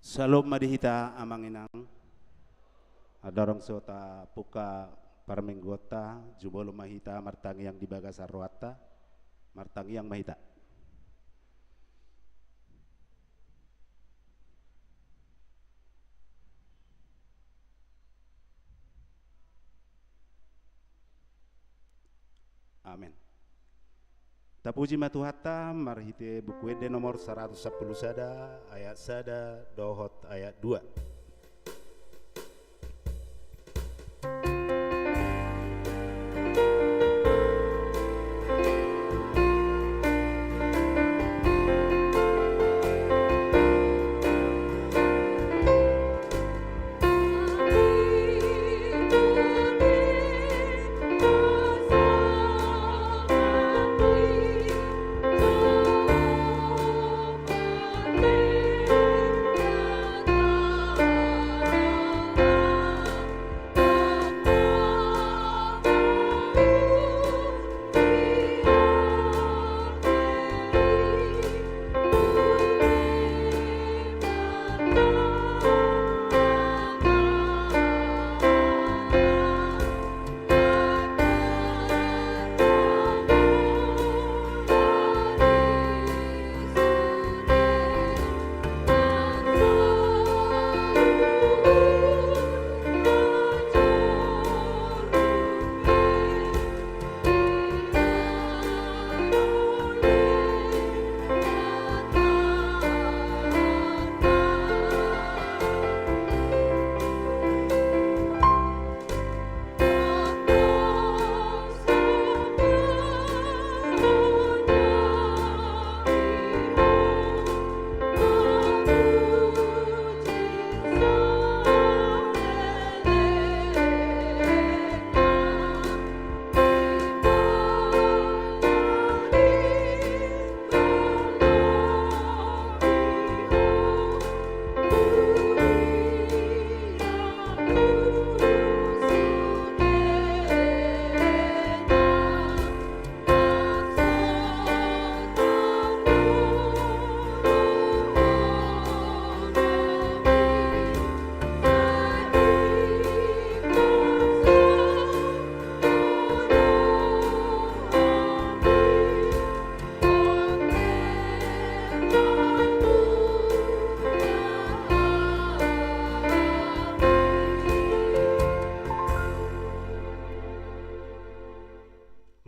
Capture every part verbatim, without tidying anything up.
Syalom ma di hita amang inang. Andorang so tapungka parmingguonta, jumolo ma hita martangiang di bagasan rohanta, martangiang ma hita. Amen. Tapuji ma Tuhanta marhite Buku Ende nomor saratus sampulu sada, ayat sada dohot ayat dua.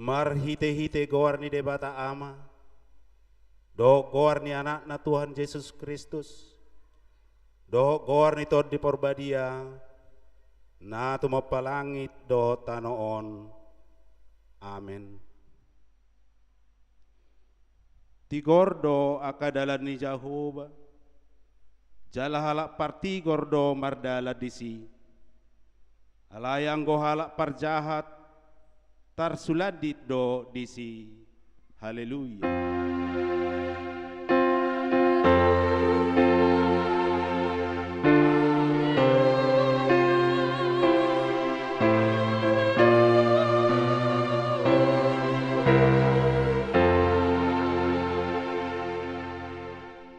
Marhitehite goar ni Debata Ama, dohot goar ni Anakna Tuhan Jesus Kristus, dohot goar ni Tondi Porbadia, na tumompa langit dohot tano on. Amen. Tigor do angka dalan ni Jahowa, jala halak partigor do mardalan disi. Alai anggo halak parjahat, tarsulandit do disi. Haleluya.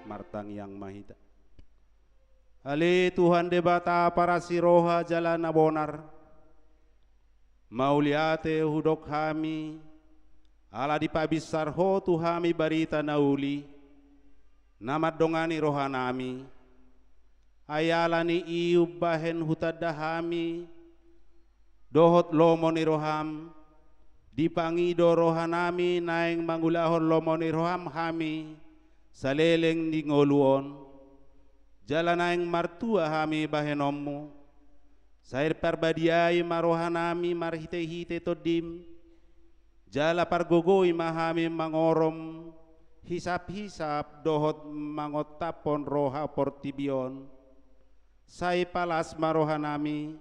Martangiang ma hita. Ale Tuhan Debata parasi roha jala na bonar, mauliate hudok hami, ala dipabinsar Ho tu hami barita na uli, na mandongani rohanami. Ai ala ni i umbahen hutanda hami dohot lomo ni roham, dipangido rohanami naeng mangulahon lomo ni roham hami saleleng ni ngolu on, jala naeng martua hami bahenonmu. Sai parbadiai ma rohanami marhitehite Tondim, jala pargogoi ma hami mangorom hisaphisap dohot mangontaphon roha portibi on. Sai palas ma rohanami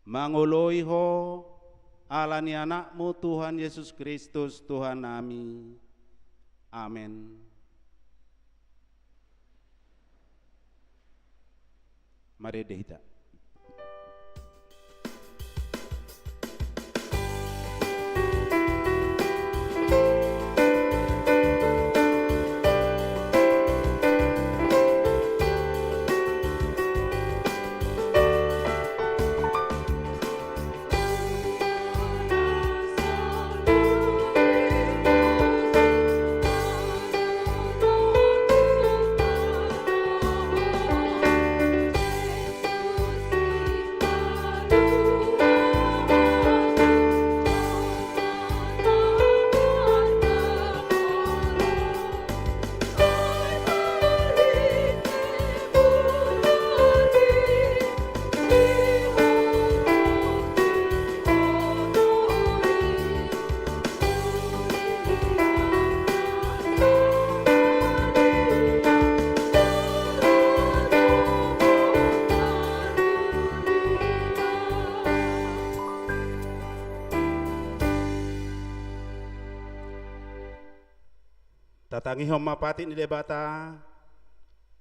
mangoloi Ho, ala ni Anakmu Tuhan Jesus Kristus Tuhannami. Amen. Marende hita. Tatangihon ma patik ni Debata,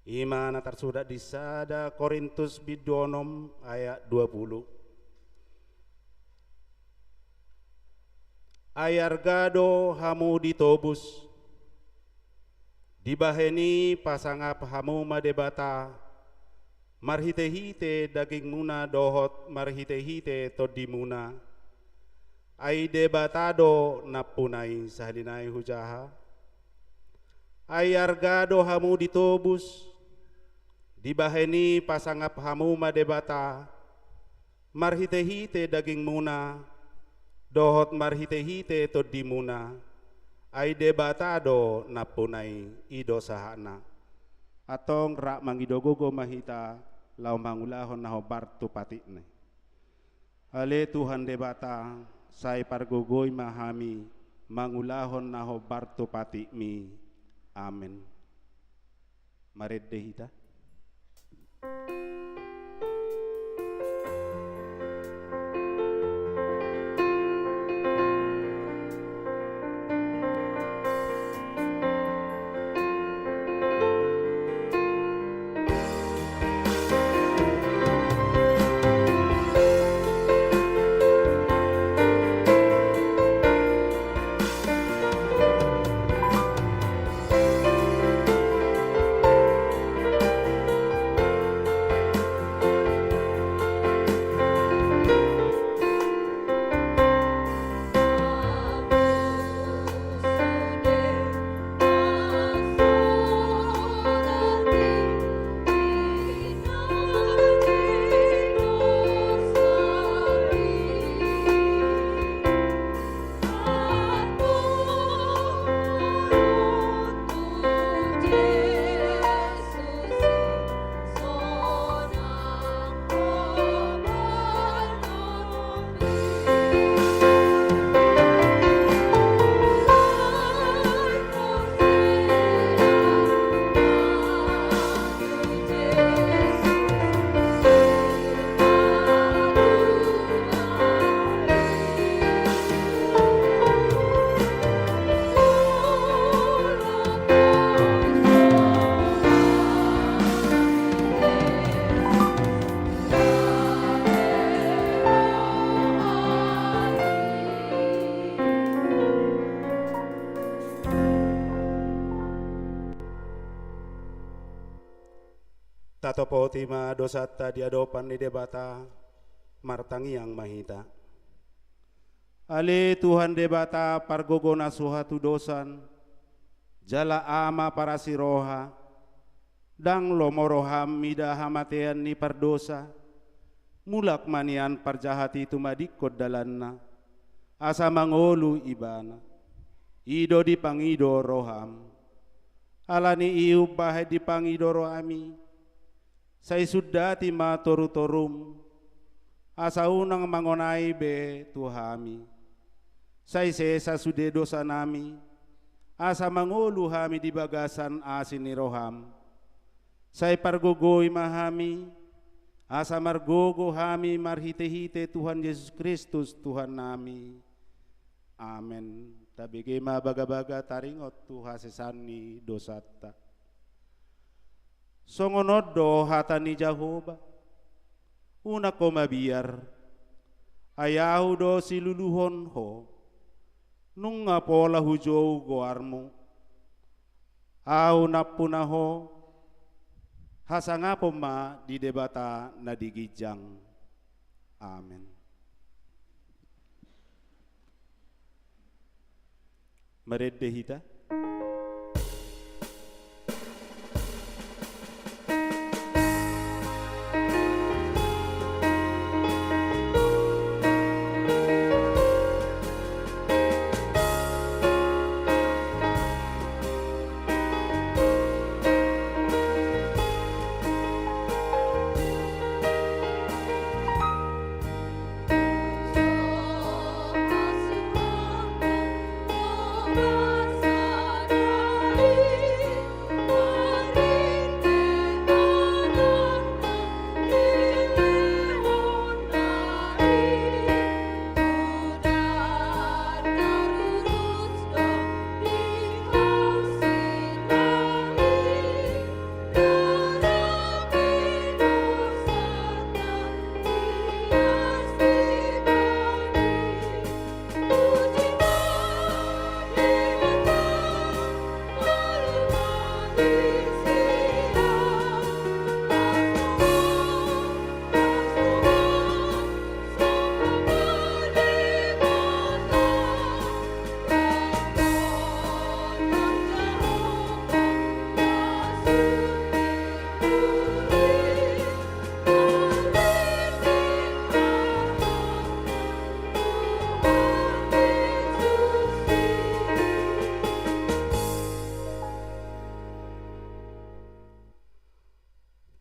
i ma na tarsurat di sada Korintus bindu onom ayat dua pulu. Ai arga do hamu ditobus, dibahen i pasangap hamu ma Debata, marhitehite dagingmuna dohot marhitehite tondimuna. Ai Debata do nampuna i. Sahali nai hujaha. Ai arga do hamu ditobus, dibahen i pasangap hamu ma Debata, marhitehite dagingmuna dohot marhitehite tondimuna. Ai Debata do nampuna i. I do sahatna. Antong rap mangido gogo ma hita laho mangulahon na hombar tu patikna. Ale Tuhan Debata, sai pargogoi ma hami mangulahon na hombar tu patikmi. Amen. Marende hita. Tatopoti ma dosanta di adopan ni Debata, martangiang ma hita. Ale Tuhan Debata, pargogo na so hatudosan, jala Ama parasi roha, ndang lomo roham mida hamatean ni pardosa, mulak ma nian parjahat i tumadingkon dalanna, asa mangolu ibana. I do dipangido roham. Ala ni i umbahen dipangido roham i, sai sundati ma torutorum, asa unang mangonai be tu hami. Sai sesa sude dosanami, asa mangolu hami di bagasan asi ni roham. Sai pargogoi ma hami, asa margogo hami marhitehite Tuhan Jesus Kristus Tuhannami. Amen. Tabege ma bagabaga taringot tu hasesaan ni dosanta. Songon on do hata ni Jahowa: Unang ho mabiar, ai Ahu do siluluhon ho. Nunga pola hujou goarmu. Ahu nampuna ho. Hasangapon ma di Debata na di ginjang. Amen. Marende hita.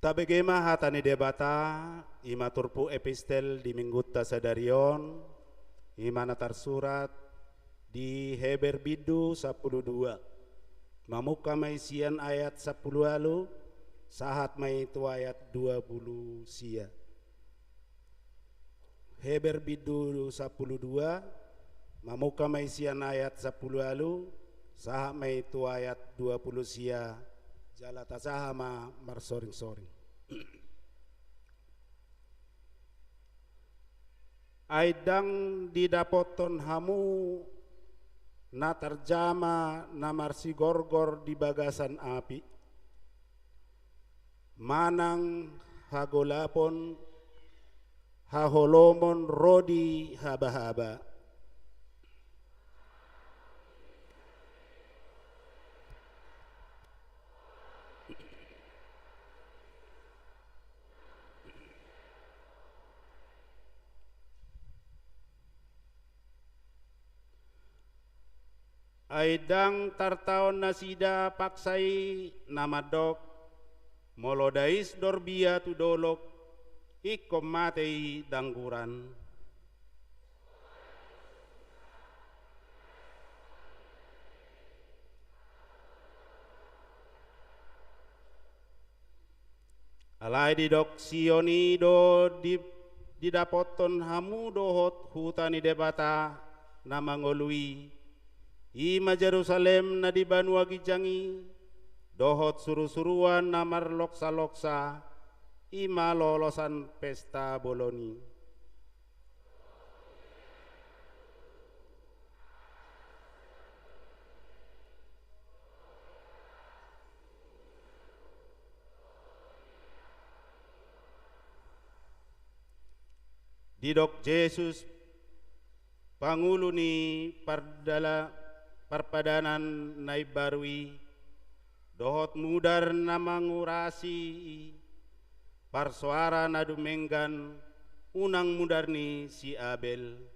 Tabege ma hata ni Debata, i ma turpuk epistel di minggunta sadari on, i ma na tarsurat di Heber bindu sampulu dua. Mamungka ma i sian ayat sampulu ualu, sahat ma i tu ayat dua pulu sia. Heber bindu sampulu dua, mamungka ma i sian ayat sampulu ualu, sahat ma i tu ayat dua pulu sia, jala tajaha ma marsoring-soring. Ai ndang didapothon hamu na tarjama na marsigorgor di bagasan api, manang hagolapon, haholomon ro di habahaba. Ai ndang tartaon nasida paksa i na mandok, molo dais dorbia tu dolok, ingkon mate i dangguran. Alai didok Sion i do di, didapothon hamu dohot huta ni Debata na mangolu i, i ma Jerusalem na di banua ginjang i, dohot surusuruan na marloksaloksa, i ma lolosan pesta bolon i. Didok Jesus, pangulu ni pardala-, parpadanan na imbaru i, dohot mudar na mangurasi i, parsoara na dumenggan, unang mudar ni si Abel.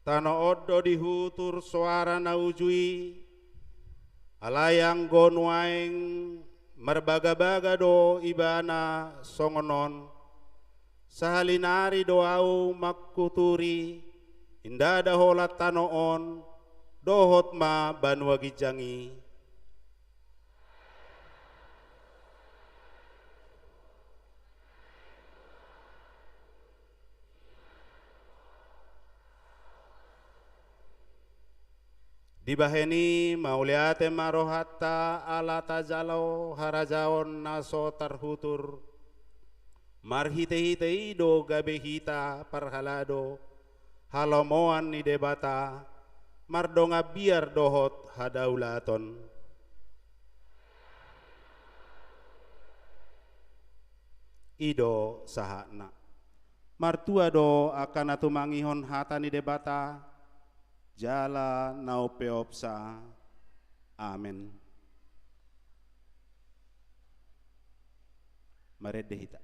Tano on do dihutur soara na uju i, alai anggo nuaeng marbagabaga do ibana songon on, sahali nari do ahu manghuturi, ndada holan tano on, dohot ma banua ginjang i. Dibahen i mauliate ma rohanta ala tajalo harajaon na so tarhutur, marhitehite i do gabe hita parhalado halomoan ni Debata, mardongan biar dohot hadaulaton. I do sahatna. Martua do angka na tumangihon hata ni Debata, jala na umpeopsa. Amen. Marende hita.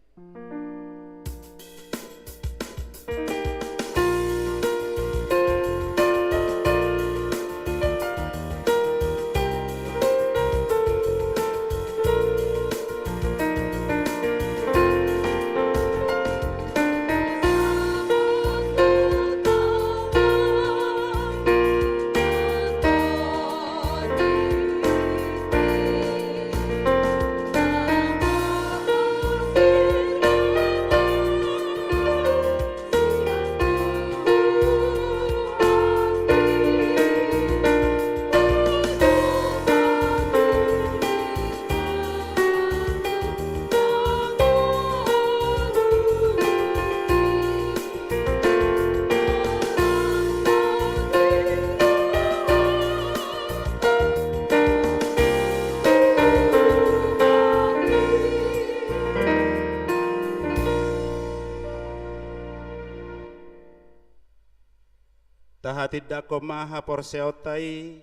Tahatindangkon ma haporseaonta i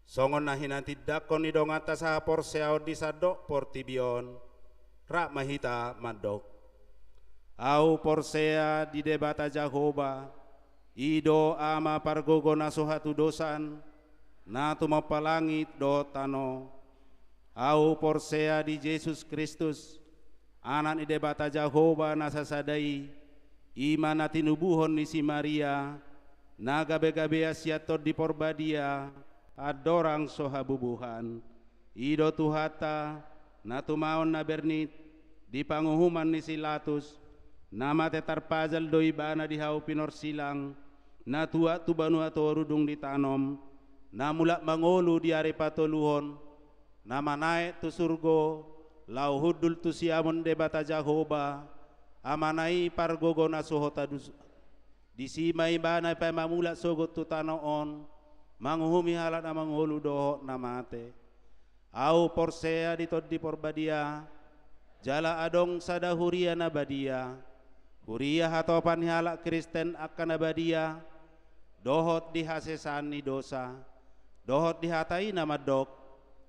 Songon na hinatindangkon ni donganta sahaporseaon di sandok portibi on, rap ma hita mandok: Ahu porsea di Debata Jahowa, i do Ama pargogo na so hatudosan, na tumompa langit dohot tano. Ahu porsea di Jesus Kristus, Anak ni Debata Jahowa na sasada i, i ma na tinubuhon ni si Maria, na gabegabean sian Tondi Porbadia, andorang so habubuhan. I do Tuhanta, na tumaon na bernit, di panguhuman ni si Latus, na mate tarpajal do ibana di hau pinorsilang, na tuat tu banua toru dung ditanom, na mulak mangolu di ari patoluhon, na manaek tu surgo, laho hundul tu siamun Debata Jahowa, Amana i pargogo na so hatudosan. Disi ma ibana paima mulak sogot tu tano on, manguhumi halak na mangolu dohot na mate. Ahu porsea di Tondi Porbadia, jala adong sada huria na badia, huria hatopan ni halak Kristen angka na badia, dohot di hasesaan ni dosa, dohot di hata i na mandok: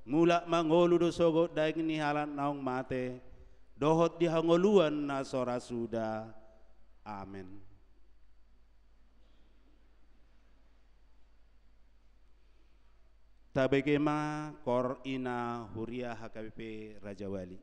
Mulak mangolu do sogot daging ni halak naung mate, dohot di hangoluan na so ra suda. Amen. Tabege ma koor ina huria H K B P Rajawali.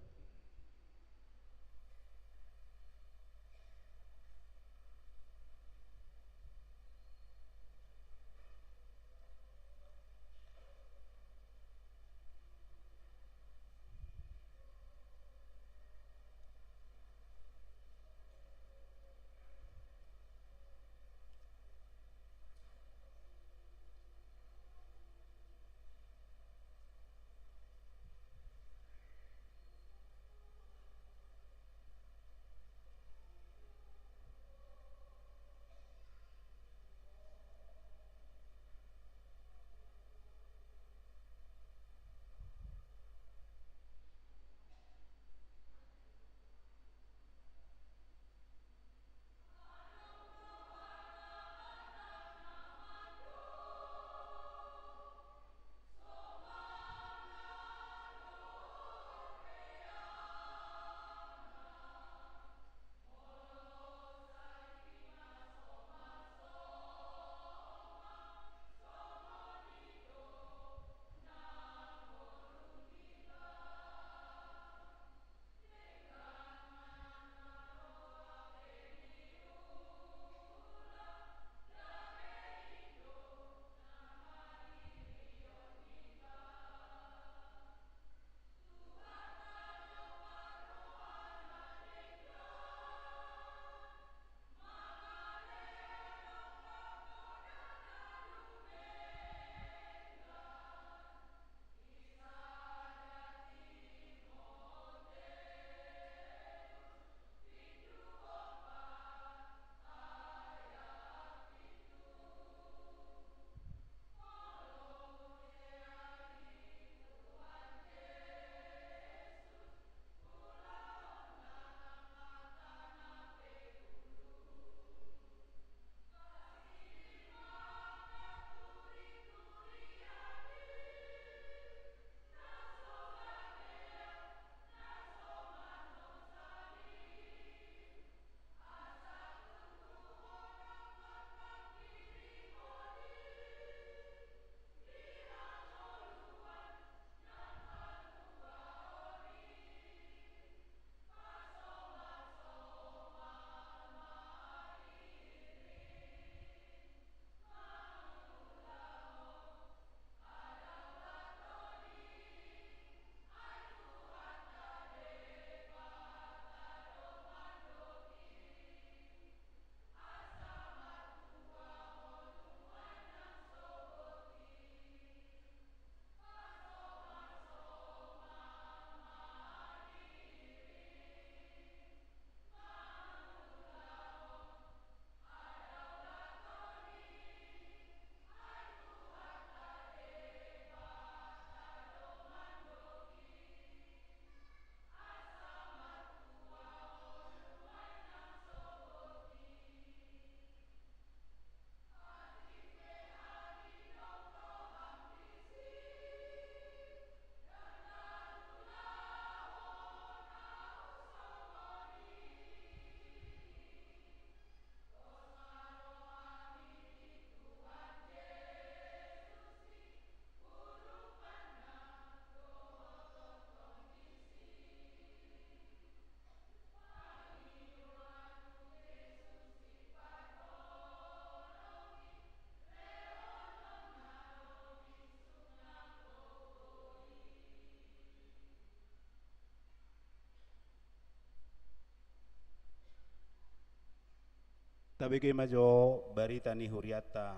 Tabege ma jo barita ni hurianta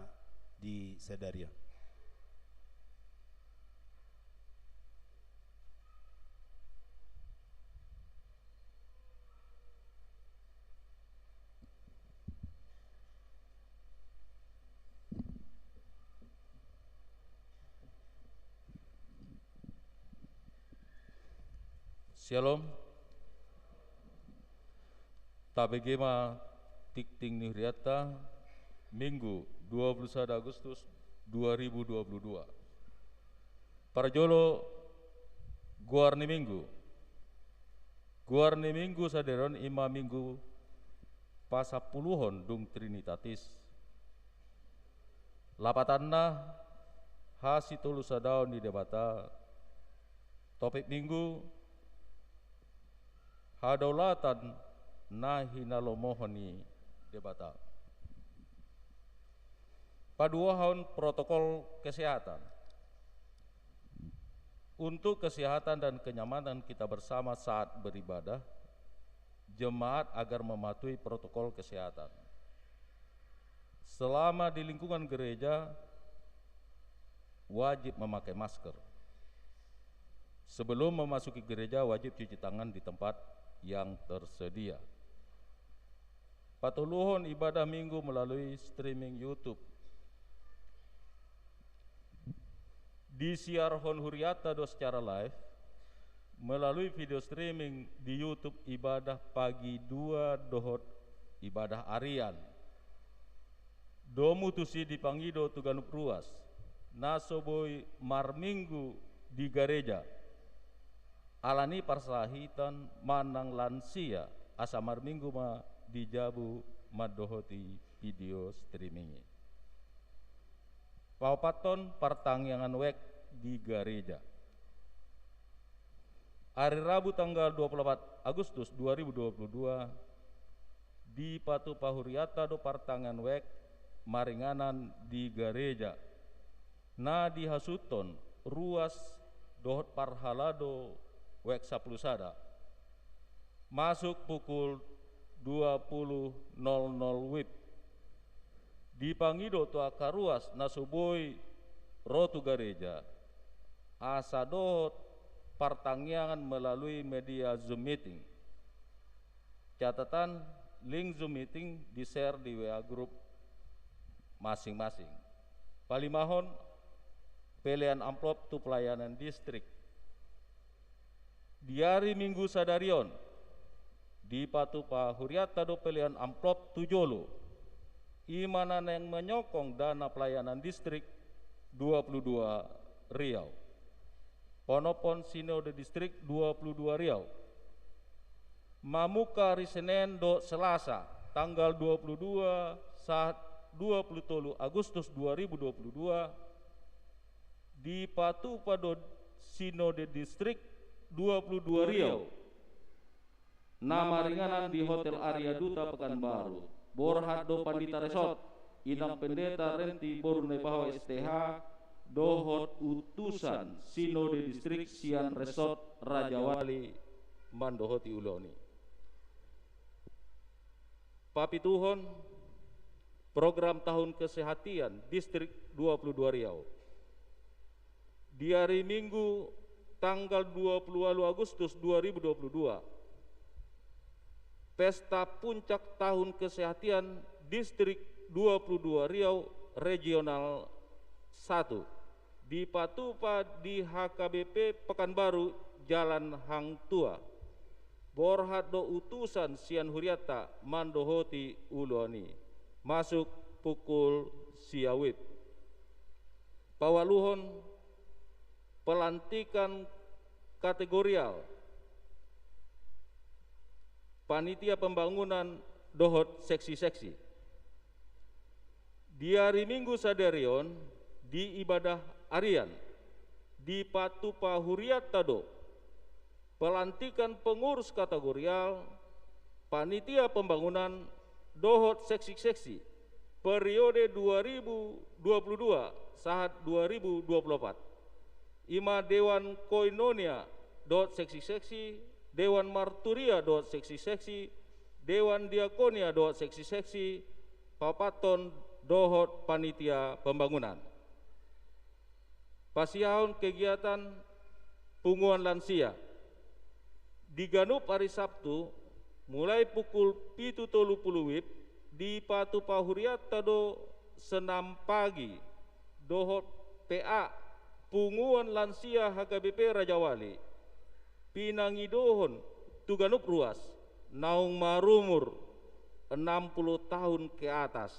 di sadari on. Syalom. Tabege ma tingting ni hurianta, Minggu dua puluh sada Agustus dua ribu dua puluh dua. Parjolo, goar ni Minggu. Goar ni Minggu sadari on i ma Minggu pasampuluhon dung Trinitatis. Lapatanna, hasitolusadaon ni Debata. Topik Minggu, hadaulatan na hinalomohon ni Debata. Paduahon protokol kesehatan. Untuk kesehatan dan kenyamanan kita bersama saat beribadah, jemaat agar mematuhi protokol kesehatan. Selama di lingkungan gereja, wajib memakai masker. Sebelum memasuki gereja, wajib cuci tangan di tempat yang tersedia. Patoluhon ibadah Minggu melalui streaming YouTube. Disiarhon hurianta do secara live melalui video streaming di YouTube ibadah pagi dua dohot ibadah arian. Domu tusi dipangido tu ganup ruas na so boi marminggu di gareja. Alani parsahiton manang lansia, asa marminggu ma di jabu mandohoti video streaming i. Paopathon, partangiangan wijk di gareja. Ari Rabu tanggal dua puluh opat Agustus dua ribu dua puluh dua, dipatupa hurianta do partangiangan wijk maringanan di gareja. Na dihasuhuthon ruas dohot parhalado wijk sampulu sada. Masuk pukul dua puluh nol nol wib. Dipangido tu angka ruas na so boi ro tu gareja, asa dohot partangiangan melalui media Zoom meeting. Catatan, link Zoom meeting di-share di W A group masing-masing. Palimahon, pelean amplop tu pelayanan distrik. Di ari Minggu sadari on, dipatupa hurianta do pelean amplop tu jolo, i ma na naeng menyokong dana pelayanan distrik dua puluh dua Riau. Ponophon Sinode Distrik dua puluh dua Riau. Mamungka ari Senen dohot Selasa, tanggal dua puluh dua sahat dua puluh tolu Agustus dua ribu dua puluh dua, dipatupa do Sinode Distrik dua puluh dua Riau, na maringanan di Hotel Arya Duta Pekanbaru. Borhat do Pandita Resort, Inang Pendeta Renti boru Naibaho S T H, dohot utusan Sinode Distrik sian Resort Rajawali mandohoti ulaon i. Papituhon, program tahun kesehatan Distrik dua puluh dua Riau. Di ari Minggu tanggal dua puluh ualu Agustus dua ribu dua puluh dua, pesta puncak tahun kesehatan Distrik dua puluh dua Riau Regional satu dipatupa di H K B P Pekanbaru, Jalan Hang Tuah. Borhat do utusan sian hurianta mandohoti ulaon i. Masuk pukul sia wib. Paualuhon, pelantikan kategorial panitia pembangunan dohot seksi-seksi. Di ari Minggu sadari on, di ibadah arian, dipatupa hurianta do pelantikan pengurus kategorial, panitia pembangunan, dohot seksi-seksi periode dua ribu dua puluh dua sahat dua ribu dua puluh opat. I ma Dewan Koinonia dohot seksi-seksi, Dewan Marturia dohot seksi-seksi, Dewan Diakonia dohot seksi-seksi, paopathon dohot panitia pembangunan. Pasiahon kegiatan punguan lansia. Di ganup ari Sabtu, mulai pukul pitu tolu pulu WIB, dipatupa hurianta do senam pagi dohot P A punguan lansia H K B P Rajawali, pinangidohon tu ganup ruas naung marumur enam puluh tahun ke atas,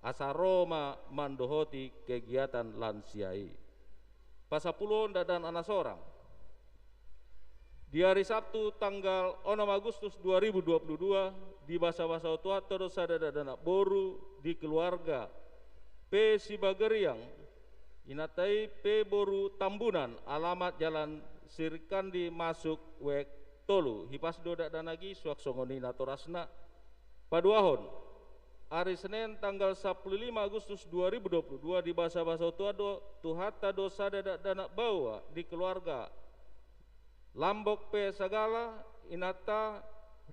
asa ro ma mandohoti kegiatan lansia i. Pasampuluhon dakdanak na sorang. Di ari Sabtu tanggal onom Agustus dua ribu dua puluh dua, dibasabasahon Tuhanta do sada dakdanak boru di keluarga P Sibagariang, inanta i P boru Tambunan, alamat Jalan Sirikandi masuk wek tolu. Hipas do dakdanak i suang songon i natorasna. Paduahon, ari Senen tanggal sampulu lima Agustus dua ribu dua puluh dua, dibasabasahon Tuhan do, Tuhanta do sada dakdanak baoa di keluarga Lambok P Sagala, inanta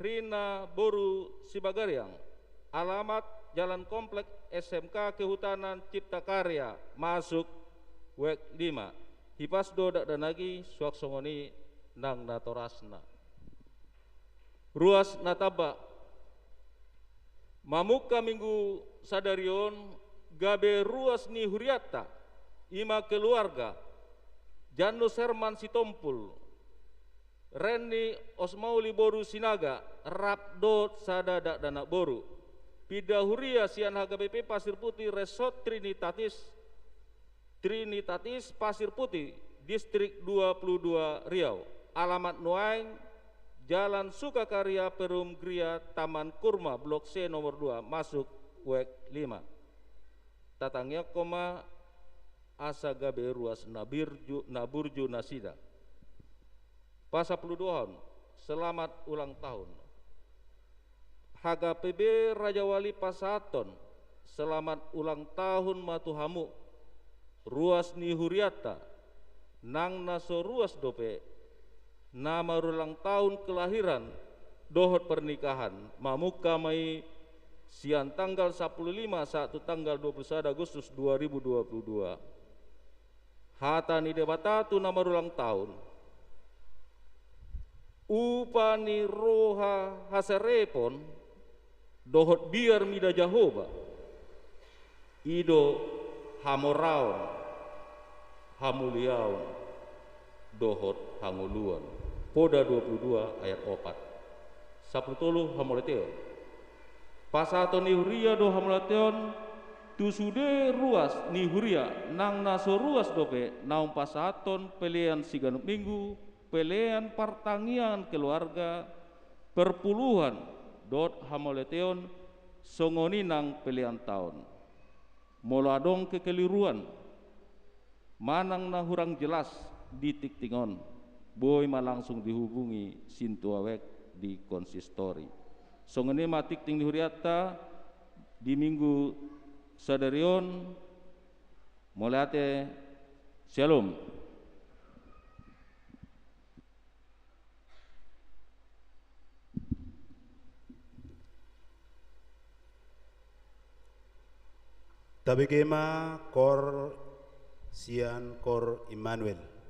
Rina boru Sibagariang, alamat Jalan Komplek S M K Kehutanan Cipta Karya masuk wek lima. Hipas do dakdanak i suang songon i nang natorasna. Ruas na tamba. Mamungka minggu sadari on gabe ruas ni hurianta, i ma keluarga Janus Herman Sitompul, Renny Osmauli boru Sinaga, rap dohot sada dakdanak boru. Pinda huria sian H K B P Pasir Putih Resort Trinitatis, Trinitatis Pasir Putih, Distrik dua puluh dua Riau. Alamat nuaeng, Jalan Sukakarya Perum Gria, Taman Kurma, Blok C nomor dua, masuk wek lima. Tatangiangkon ma asa gabe ruas na birju-, na burju nasida. Pasampuluduahon, selamat ulang tahun. H K P B Rajawali pasahathon selamat ulang tahun ma tu hamu, ruas ni hurianta, nang na so ruas dope, na marulang tahun kelahiran dohot pernikahan, mamungka ma i sian tanggal sampulu lima sahat tu tanggal dua puluh sada Agustus dua ribu dua puluh dua. Hata ni Debata tu na marulang tahun. Upa ni roha haserepon dohot biar mida Jahowa, i do hamoraon, hamuliaon, dohot hangoluan. Poda dua puluh dua ayat opat. Sampulu tolu, hamauliateon. Pasahaton ni huria do hamauliateon tu sude ruas ni huria, nang na so ruas dope, naung pasahathon pelean siganup minggu, pelean partangiangan keluarga, perpuluhan, dohot hamauliateon, songon i nang pelean taon. Molo adong kekeliruan manang na hurang jelas di tingting on, boi ma langsung dihubungi sintua wek di konsistori. Songon i ma tingting ni hurianta di minggu sadari on. Mauliate, syalom. Tabege ma koor sian koor Immanuel.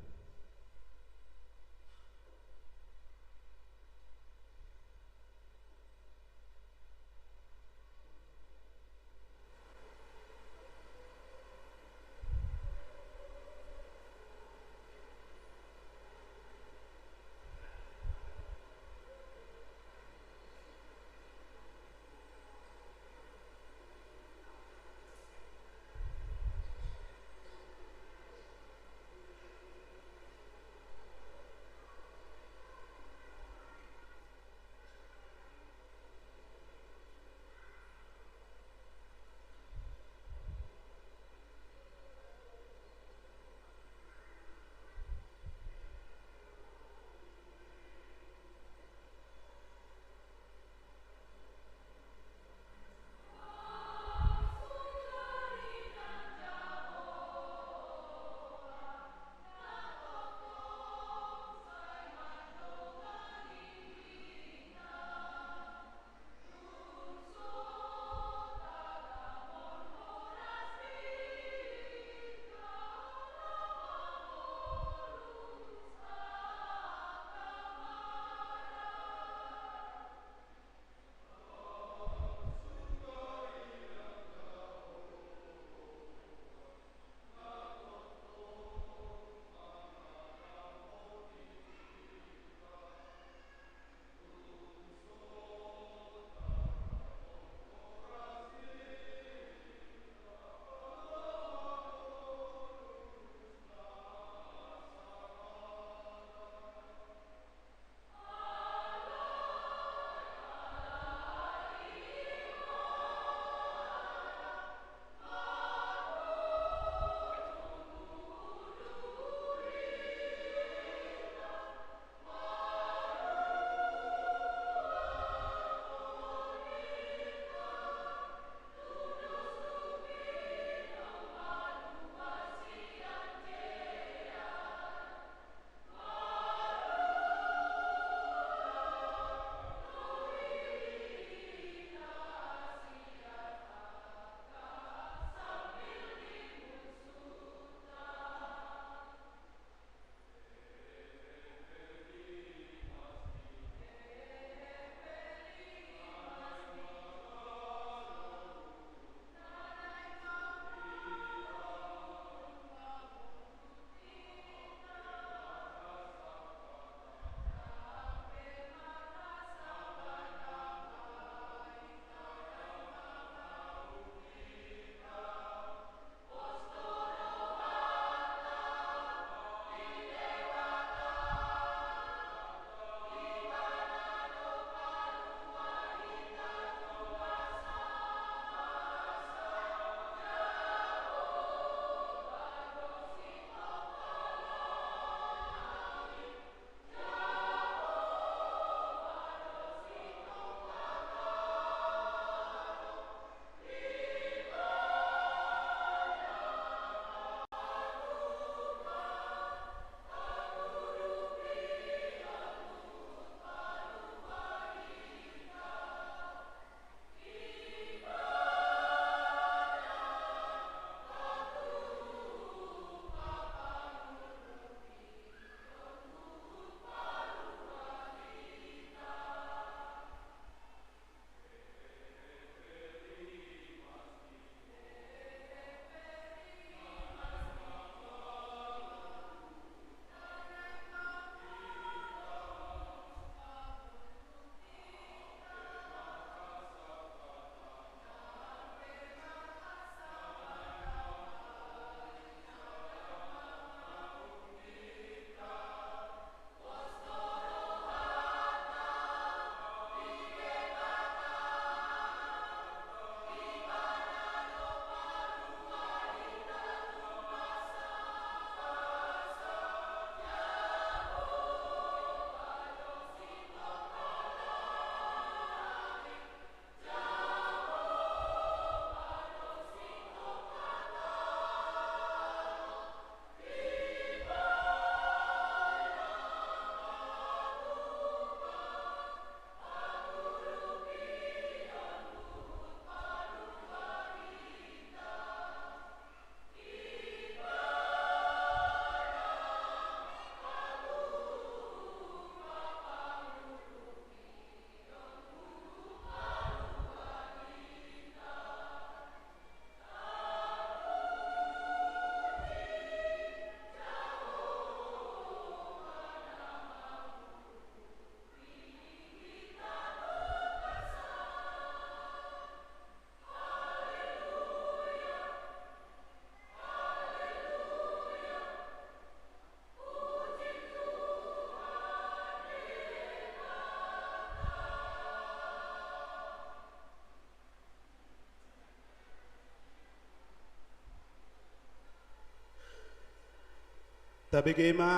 Tabege ma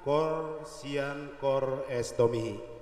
kor sian kor Estomihi.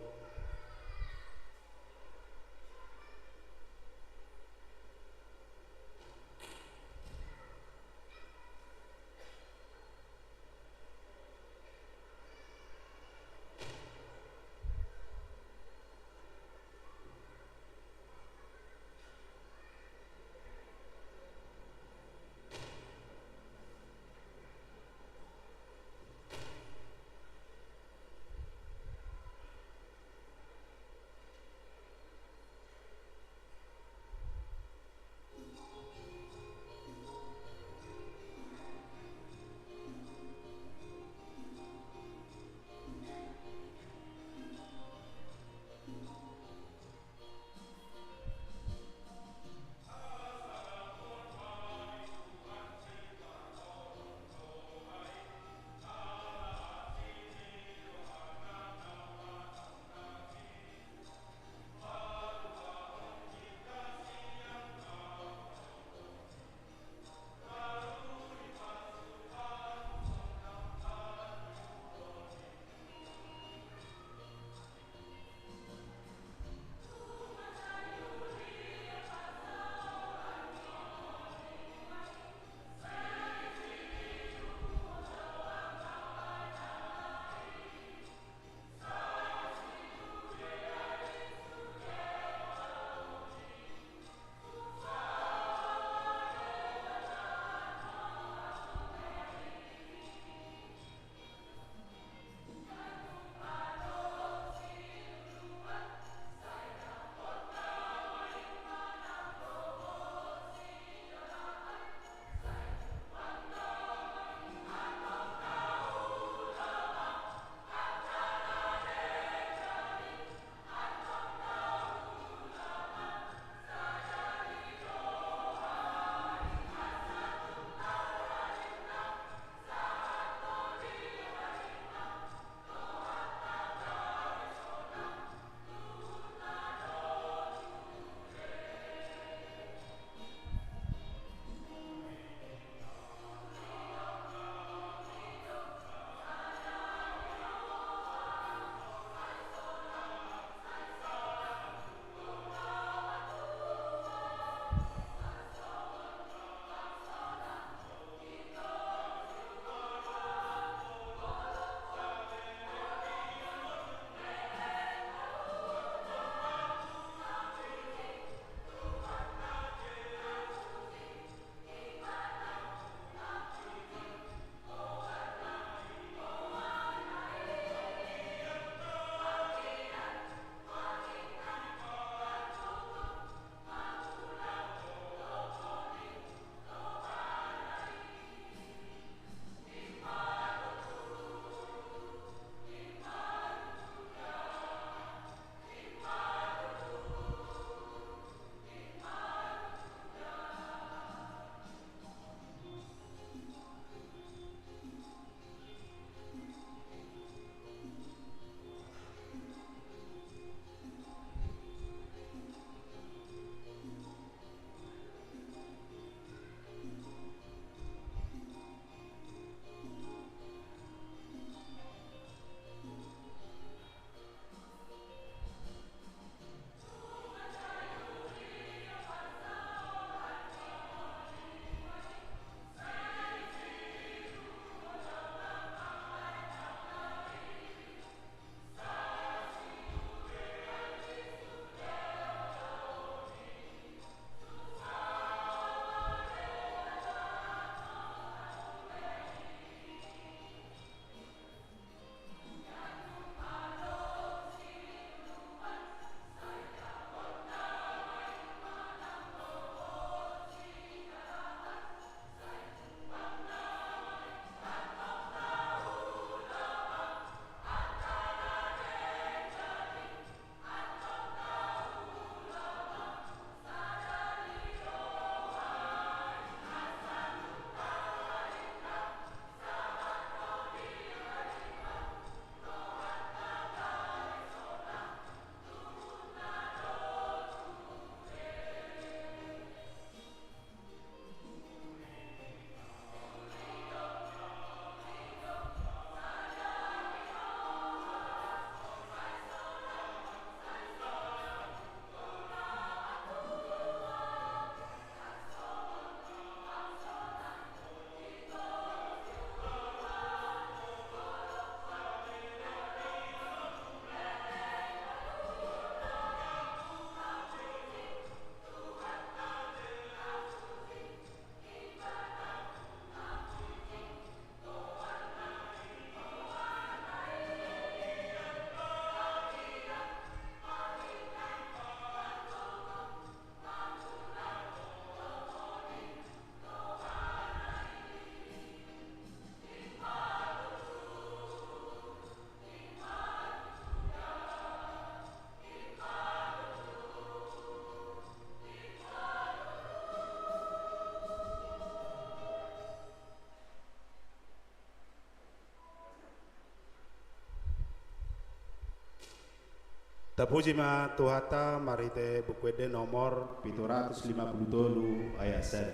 Tapuji ma Tuhanta marhite Buku Ende nomor pitu ratus lima pulu tolu ayat sada.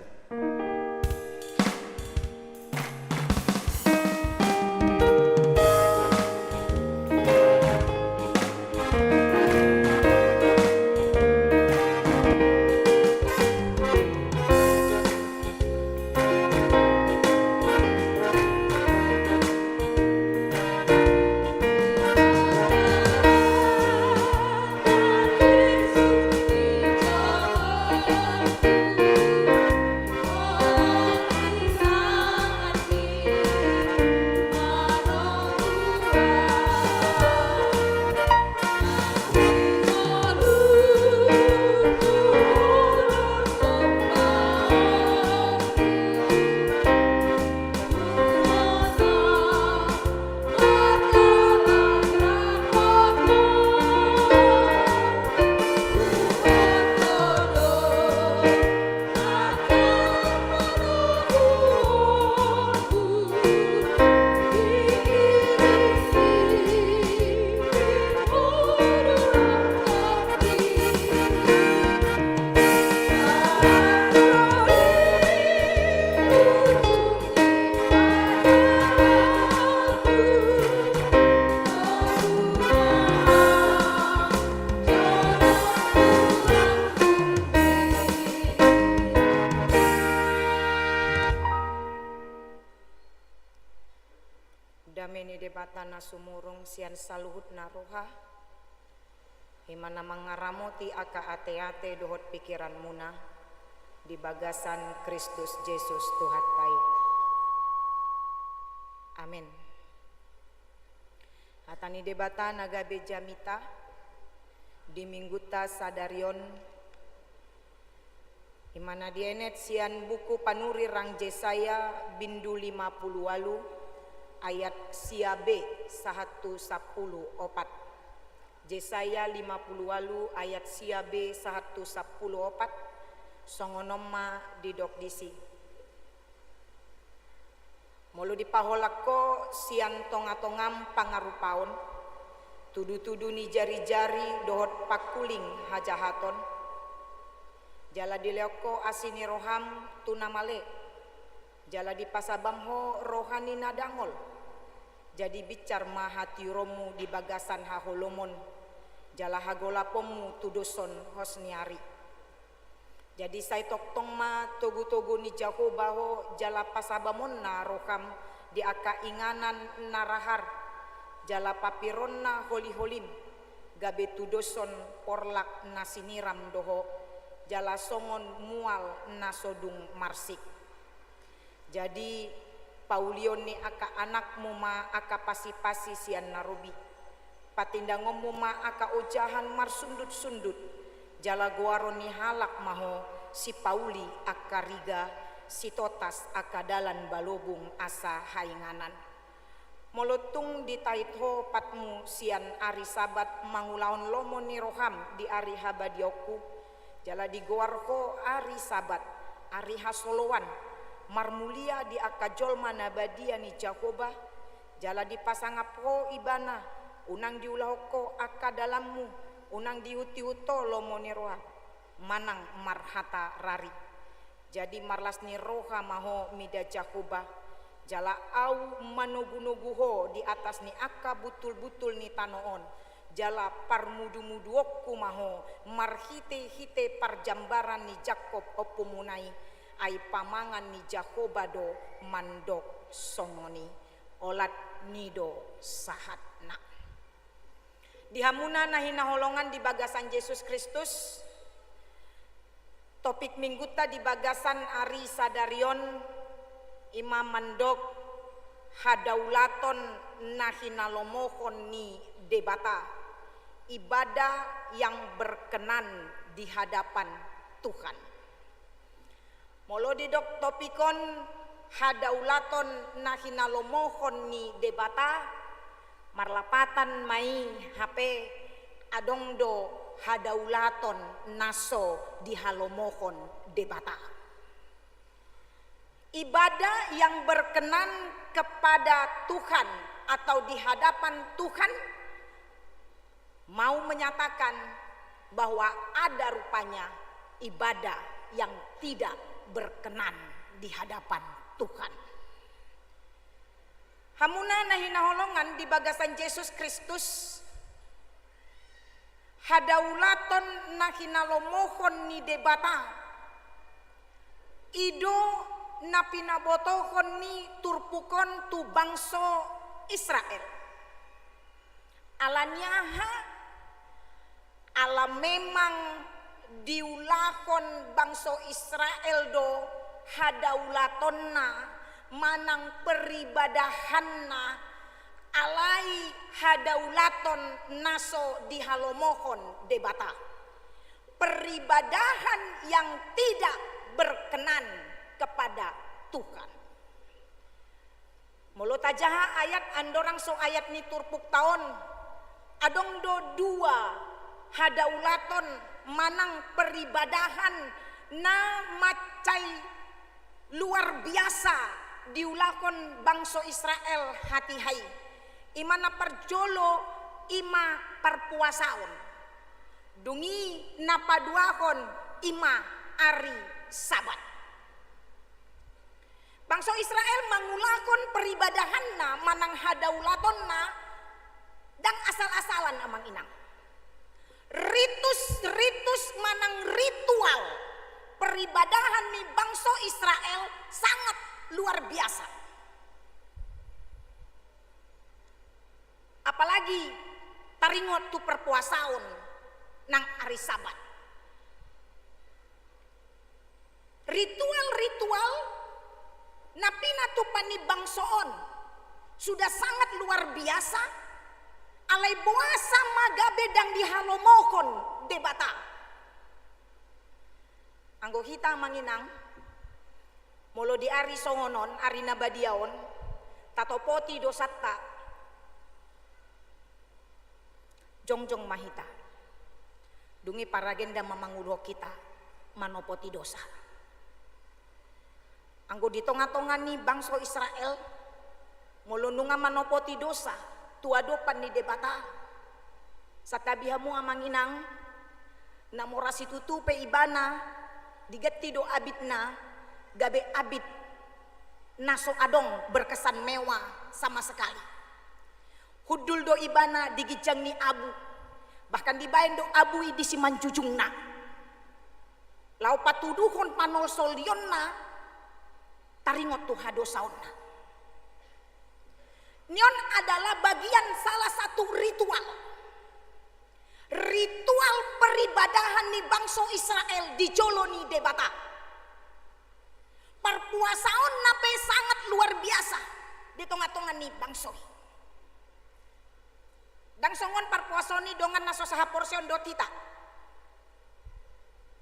Dame ni Debata na sumurung sian saluhutna roha, i ma na mangaramoti angka ateate dohot pingkiranmuna di bagasan Kristus Jesus Tuhanta i. Amen. Hata ni Debata na gabe jamita di Minggunta sadari on, i ma na dienet sian buku panurirang Jesaya bindu lima pulu ualu ayat sia b sahat tu sampulu opat. Jesaya lima pulu ualu ayat sia b sahat tu sampulu opat, songon on ma didok disi. Molo dipaholang ho sian tongatongam pangarupaon, tudutudu ni jarijari dohot pangkuling hajahaton, jala dilehon ho asi ni roham tu na male, jala dipasabam ho roha ni na dangol, jadi binsar ma hatiuronmu di bagasan haholomon, jala hagolaponmu tudoshon hos ni ari. Jadi sai tongtong ma togutogu ni Jahowa ho jala pasabamonna roham di angka inganan na rahar, jala papironna holiholim, gabe tudoshon porlak na siniram do ho, jala songon mual na so dung marsik. Jadi, paulion ni angka anakmu ma angka pasipasi sian na robi. Patindangonmu ma angka ojahan marsundutsundut, jala goaron ni halak ma ho sipauli angka riga, sitotas angka dalan balobung asa hainganan. Molo tung ditait ho patmu sian ari Sabat mangulahon lomo ni roham di ari habadiaonku, jala digoar ho ari Sabat, ari hasoloan, marmulia di angka jolma na badia ni Jahowa, jala dipasangap ho Ibana, unang diulahon ho angka dalanmu, unang diihutihut ho lomo ni roham, manang marhata rari. Jadi marlas ni roha ma ho mida Jahowa, jala ahu manogunogu ho di atas ni angka buntulbuntul ni tano on, jala parmudumuduonku ma ho marhitehite parjambaran ni Jakkob ompumuna i, ai pamangan ni Jahowa do mandok songon i. Olat ni do sahatna. Di hamuna na hinaholongan di bagasan Jesus Kristus, topik Minggunta di bagasan ari sadari on i ma mandok hadaulaton na hinalomohon ni Debata, ibadah yang berkenan di hadapan Tuhan. Molo didok topik on hadaulaton na hinalomohon ni Debata, marlapatan ma i hape adong do hadaulaton na so dihalomohon Debata. Ibadah yang berkenan kepada Tuhan atau di hadapan Tuhan Mau menyatakan bahwa ada rupanya ibadah yang tidak berkenan di hadapan Tuhan. Hamuna na hinaholongan di bagasan Jesus Kristus, hadaulaton na hinalomohon ni Debata, i do na pinabotohon ni turpuk on tu bangso Israel. Ala ni aha? Ala memang diulahon bangso Israel do hadaulatonna manang peribadahanna, alai hadaulaton na so dihalomohon Debata. Peribadahan yang tidak berkenan kepada Tuhan. Molo tajaha ayat andorang so ayat ni turpukta on, adong do dua hadaulaton manang peribadahan na mansai luar biasa diulahon bangso Israel hatiha i. I ma na parjolo, i ma parpuasaon. Dung i na paduahon, i ma ari Sabat. Bangso Israel mangulahon peribadahanna manang hadaulatonna ndang asal-asalan, amang inang. Ritus-ritus manang ritual peribadahan ni bangso Israel sangat luar biasa. Apalagi taringot tu perpuasaon nang ari Sabat. Ritual-ritual na pinatupa ni bangso on sudah sangat luar biasa, alai boasa ma gabe ndang dihalomohon Debata? Anggo hita, amang inang, molo di ari songon on, ari na badia on, tatopoti dosanta, jongjong ma hita. Dung i paragenda ma manguruhon hita manopoti dosa. Anggo di tonga-tonga ni bangso Israel, molo nunga manopoti dosa tu adopan ni Debata, santabi hamu, amang inang, na mora situtu pe ibana digatti do abitna gabe abit na so adong, berkesan mewah sama sekali. Hundul do ibana di ginjang ni abu, bahkan dibaen do abu i di simanjujungna, laho patuduhon panolsolionna taringot tu hadosaonna. Ni on adalah bagian salah satu ritual. Ritual peribadahan ni bangso Israel di jolo ni Debata. Parpuasaonna pe sangat luar biasa di tonga-tonga ni bangso i. Ndang songon parpuasaon ni dongan na so sahaporseaon dohot hita.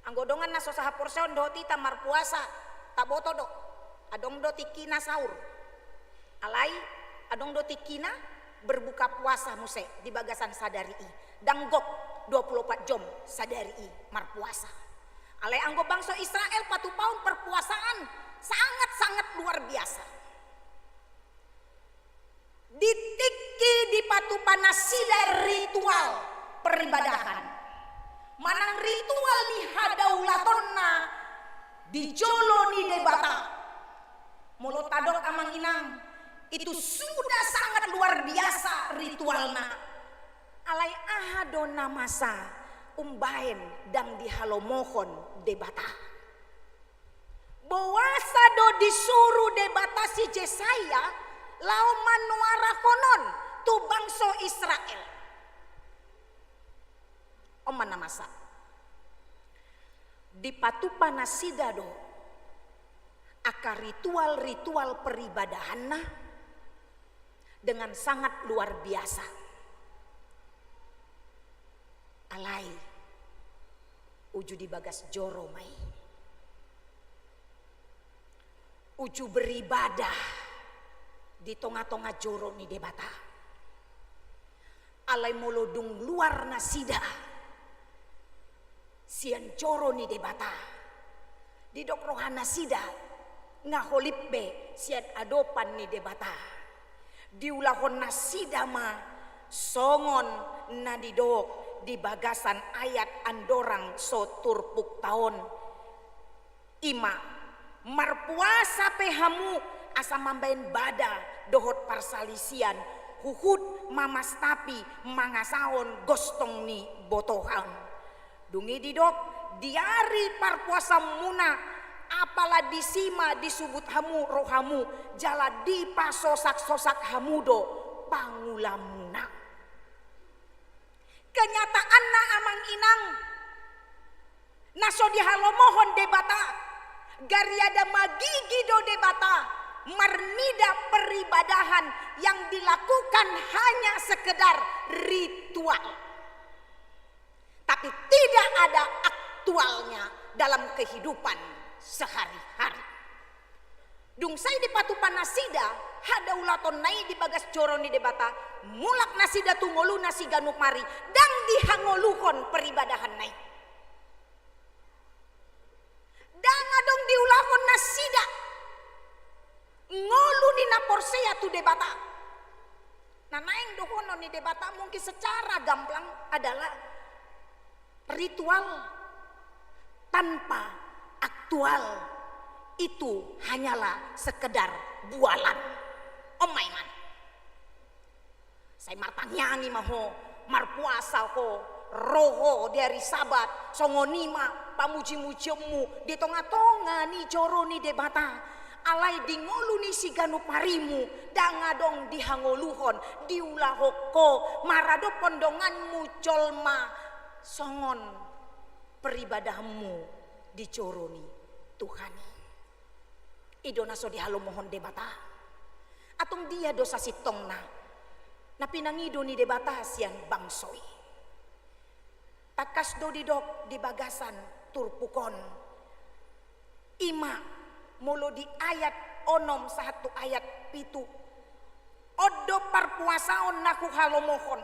Anggo dongan na so sahaporseaon dohot hita marpuasa, taboto do, adong do tingkina sahur. Alai adong do tingkina berbuka puasa muse di bagasan sadari i. Ndang gok dua puluh empat jom sadari i marpuasa. Alai anggo bangso Israel patupaon perpuasaan sangat-sangat luar biasa. Di tingki dipatupa nasida ritual peribadahan manang ritual ni hadaulatonna di jolo ni Debata. Molo tadok, amang inang, itu sudah sangat luar biasa ritualna. Alai aha do na masa umbaen ndang dihalomohon Debata? Boasa do disuru Debata si Jesaya laho manuarahon on tu bangso Israel? On ma na masa. Dipatupa nasida do angka ritual-ritual peribadahanna dengan sangat luar biasa. Alai uju di bagas joro ma i. Uju beribadah di tonga-tonga joro ni Debata. Alai molo dung luar nasida sian joro ni Debata, didok roha nasida nga holip be sian adopan ni Debata. Diulahon nasida ma Songon na nidok di bagasan ayat andorang so turpukta on, i ma, marpuasa pe hamu asa mambaen bada dohot parsalisian, huhut mamastapi mangasahon gostong ni botohon. Dung i didok, di ari parpuasanmuna, apala disi ma disubut hamu rohamu, jala dipasosak-sosak hamu do pangulamuna. Kenyataanna, amang inang, na so dihalomohon Debata, gariada magigi do Debata marnida peribadahan yang dilakukan hanya sekedar ritual, tapi tidak ada aktualnya dalam kehidupan sehari-hari. Dung sai dipatupa nasida hadaulaton na i di bagas joro ni Debata, mulak nasida tu ngoluna siganup ari, ndang dihangoluhon peribadahan na i. Ndang adong diulahon nasida ngolu ni na porsea tu Debata. Na naeng dohonon ni Debata mungkin secara gamblang adalah ritual tanpa aktual itu hanyalah sekedar bualan. On ma inang. Sai martangiangi ma ho, marpuasa ho, ro ho di ari Sabat, songon i ma pamuji-mujionmu di tonga-tonga ni joro ni Debata. Alai di ngolu ni siganup arimu, ndang adong dihangoluhon, diulahon ho maradophon donganmu jolma songon peribadahanmu di joro ni Tuhan i. I do na so dihalomohon Debata. Antong dia do sasintongna na pinangido ni Debata sian bangso i? Tangkas do didok di bagasan turpuk on. I ma, molo di ayat onom sahat tu ayat pitu. On do parpuasaon na huhalomohon: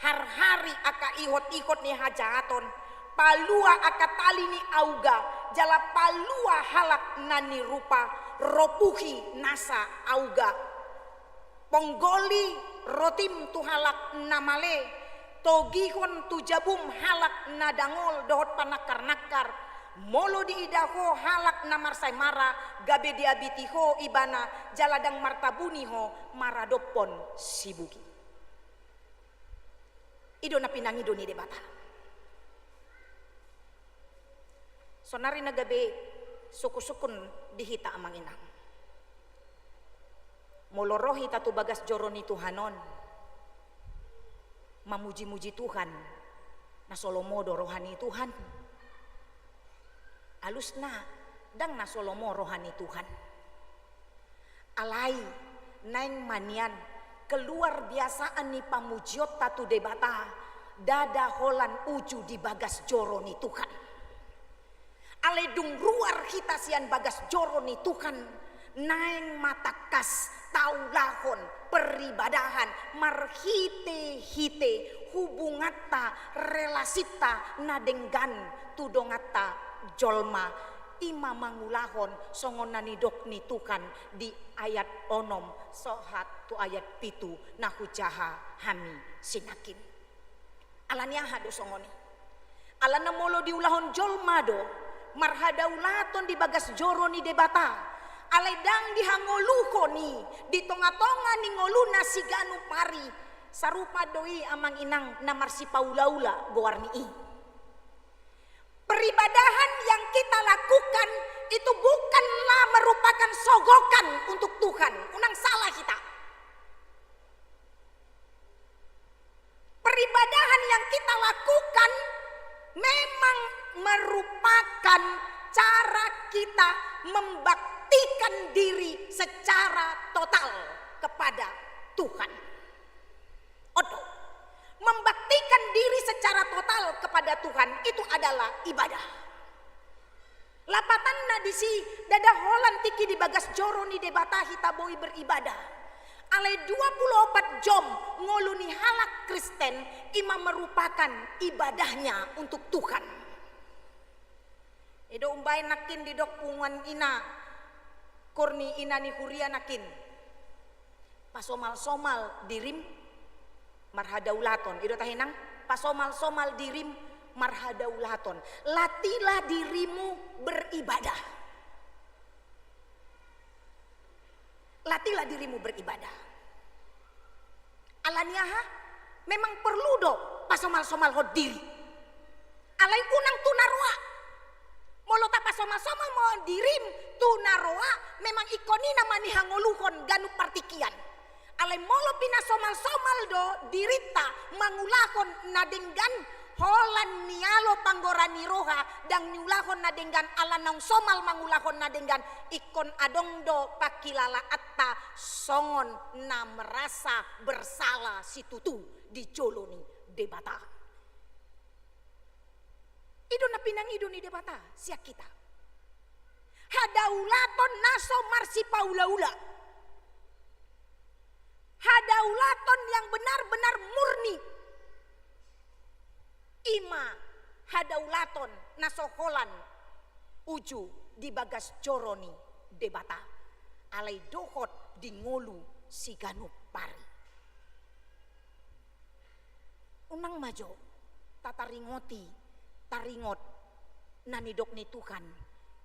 Harhari angka ihot-ihot ni hajahaton, palua angka tali ni auga, jala palua halak na nirupa, ropuhi nasa auga. Ponggoli rotim tu halak na male, togihon tu jabum halak na dangol dohot panangkar-nangkar. Molo diida ho halak na marsaemara, gabe diabiti ho ibana, jala ndang martabuni ho maradophon sibugi. I do na pinangido ni Debata. Saonari na gabe sungkun-sungkun di hita, amang inang. Molo ro hita tu bagas joro ni Tuhan on, mamuji-muji Tuhan, na so lomo do roha ni Tuhan? Alusna, ndang na so lomo roha ni Tuhan. Alai, naeng ma nian keluar biasaan ni pamujionta tu Debata, ndada holan uju di bagas joro ni Tuhan. Alai dung ruar hita sian bagas joro ni Tuhan, naeng ma tangkas taulahon peribadahan marhite-hite hubunganta, relasinta na denggan tu donganta jolma. I ma mangulahon songon na nidok ni Tuhan di ayat onom sahat tu ayat pitu na hujaha hami sinangkin. Ala ni aha do songon i? Alana molo diulahon jolma do marhadaulaton di bagas joro ni Debata, alai ndang dihangoluhon i di tonga-tonga ni ngoluna siganup ari, sarupa do i, amang inang, na marsipaula-ula goar ni i. Peribadahan yang kita lakukan itu bukanlah merupakan sogokan untuk Tuhan. Unang salah hita. Peribadahan yang kita lakukan memang merupakan cara kita membaktikan diri secara total kepada Tuhan. Oto. Membaktikan diri secara total kepada Tuhan itu adalah ibadah. Lapatanna disi, ndada holan tingki di bagas joro ni Debata hita boi beribadah. Alai dua puluh opat jom ngolu ni halak Kristen i ma merupakan ibadahnya untuk Tuhan. I do umbaen nangkin didok punguan ina, kor ni ina ni huria nangkin. Pasomal-somal dirim, Marhadaulaton, i do tahe nang, pasomal-somal dirim marhadaulaton. Latihlah dirimu beribadah. Latihlah dirimu beribadah. Alani aha? Memang porlu do pasomal-somalhon diri. Alai unang tu na roa. Molo tapasomal-somal ma dirim tu na roa, memang ingkon i na manihangoluhon ganup partingkian. Alai molo pinasomal-somal do dirinta mangulahon na denggan, holan nialo panggora ni roha, ndang niulahon na denggan, ala naung somal mangulahon na denggan, ingkon adong do pangkilalaanta songon na merasa bersalah situtu di jolo ni Debata. I do na pinangido ni Debata sian hita. Hadaulaton na so marsipaula-ula. Hadaulaton yang benar-benar murni. I ma hadaulaton na so holan uju di bagas joro ni Debata. Alai dohot di ngolu siganup ari. Unang ma jo tataringoti, taringot na nidok ni Tuhan,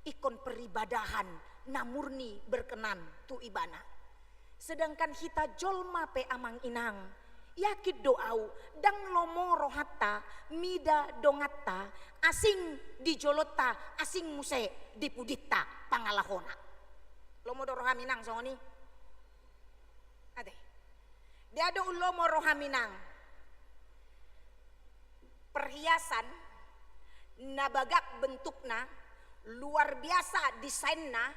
ingkon peribadahan na murni berkenan tu Ibana. Sedangkan hita jolma pe, amang inang, yakin do au, ndang lomo rohanta mida donganta asing di jolonta, asing muse di pudinta pangalahona. Lomo do roham, inang, songon i? Ate. Dia do umlomo roham, inang. Perhiasan na bagak bentukna, luar biasa desainna,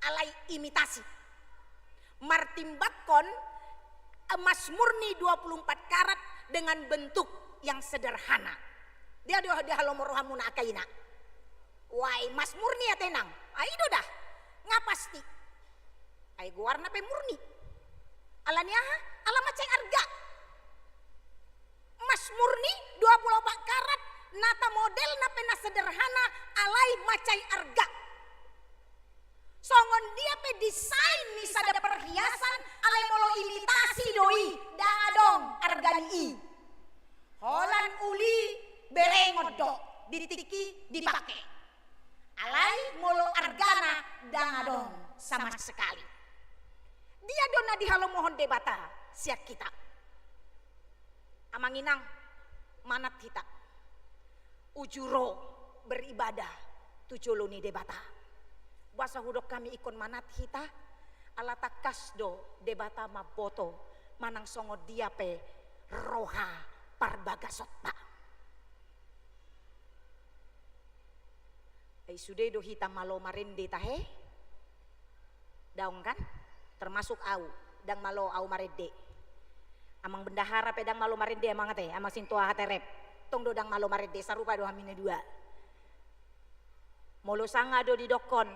alai imitasi. Martimbangkon emas murni dua puluh empat karat dengan bentuk yang sederhana. Dia do dihalomo rohamuna angka ina. Wai, emas murni ate, inang. Ai do da. Nga pasti. Ai goarna pe murni. Alani aha? Ala mansai arga. Emas murni dua puluh empat karat, nata modelna pe na sederhana, alai mansai arga. Songon dia pe desain ni sada perhiasan, alai molo imitasi do i, ndang adong arga ni i. Holan uli berengon do di tingki dipake. Alai molo argana ndang adong sama sekali. Dia do na dihalomohon Debata sian hita. Amang inang, manat hita uju ro beribadah tu jolo ni Debata. Boasa hudok hami ingkon manat hita? Ala tangkas do Debata mamboto manang songon dia pe roha parbagasonta. Ai sude do hita malo marende tahe? Daong kan? Termasuk au, ndang malo au marende. Amang bendahara pe ndang malo marende, amang ate, amang sintua haterep. Tong do ndang malo marende, sarupa do hami na dua. Molo sanga do didokkon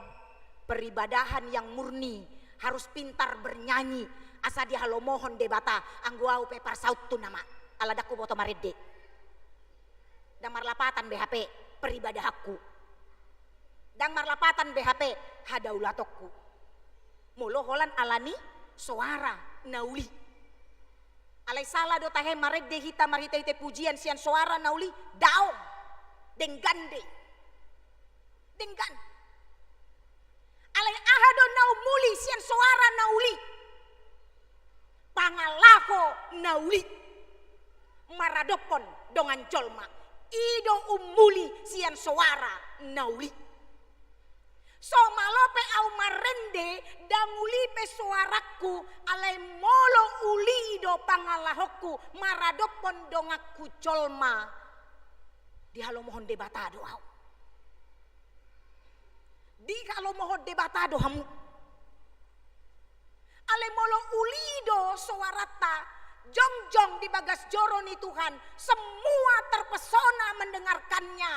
peribadahan yang murni, harus pintar bernyanyi, asa dihalomohon Debata, anggo au pe parsauntuna ma, ala ndang huboto marende. Ndang marlapatan be hape peribadahanku. Ndang marlapatan be hape hadaulatonku. Molo holan alani soara na uli. Alai sala do tahe marende hita marhitehite pujian sian soara na uli? Daong. Denggan do i. Denggan. Alai aha do na umuli sian soara na uli? Pangalaho na uli maradophon dongan jolma, i do umuli sian soara na uli. So malo pe au marende, ndang uli pe soarangku, alai molo uli do pangalahongku maradophon donganku jolma, dihalomohon Debata do au. Dihalomohon Debata do hamu. Alai molo uli do soaranta, jongjong di bagas joro ni Tuhan, semua terpesona mendengarkannya.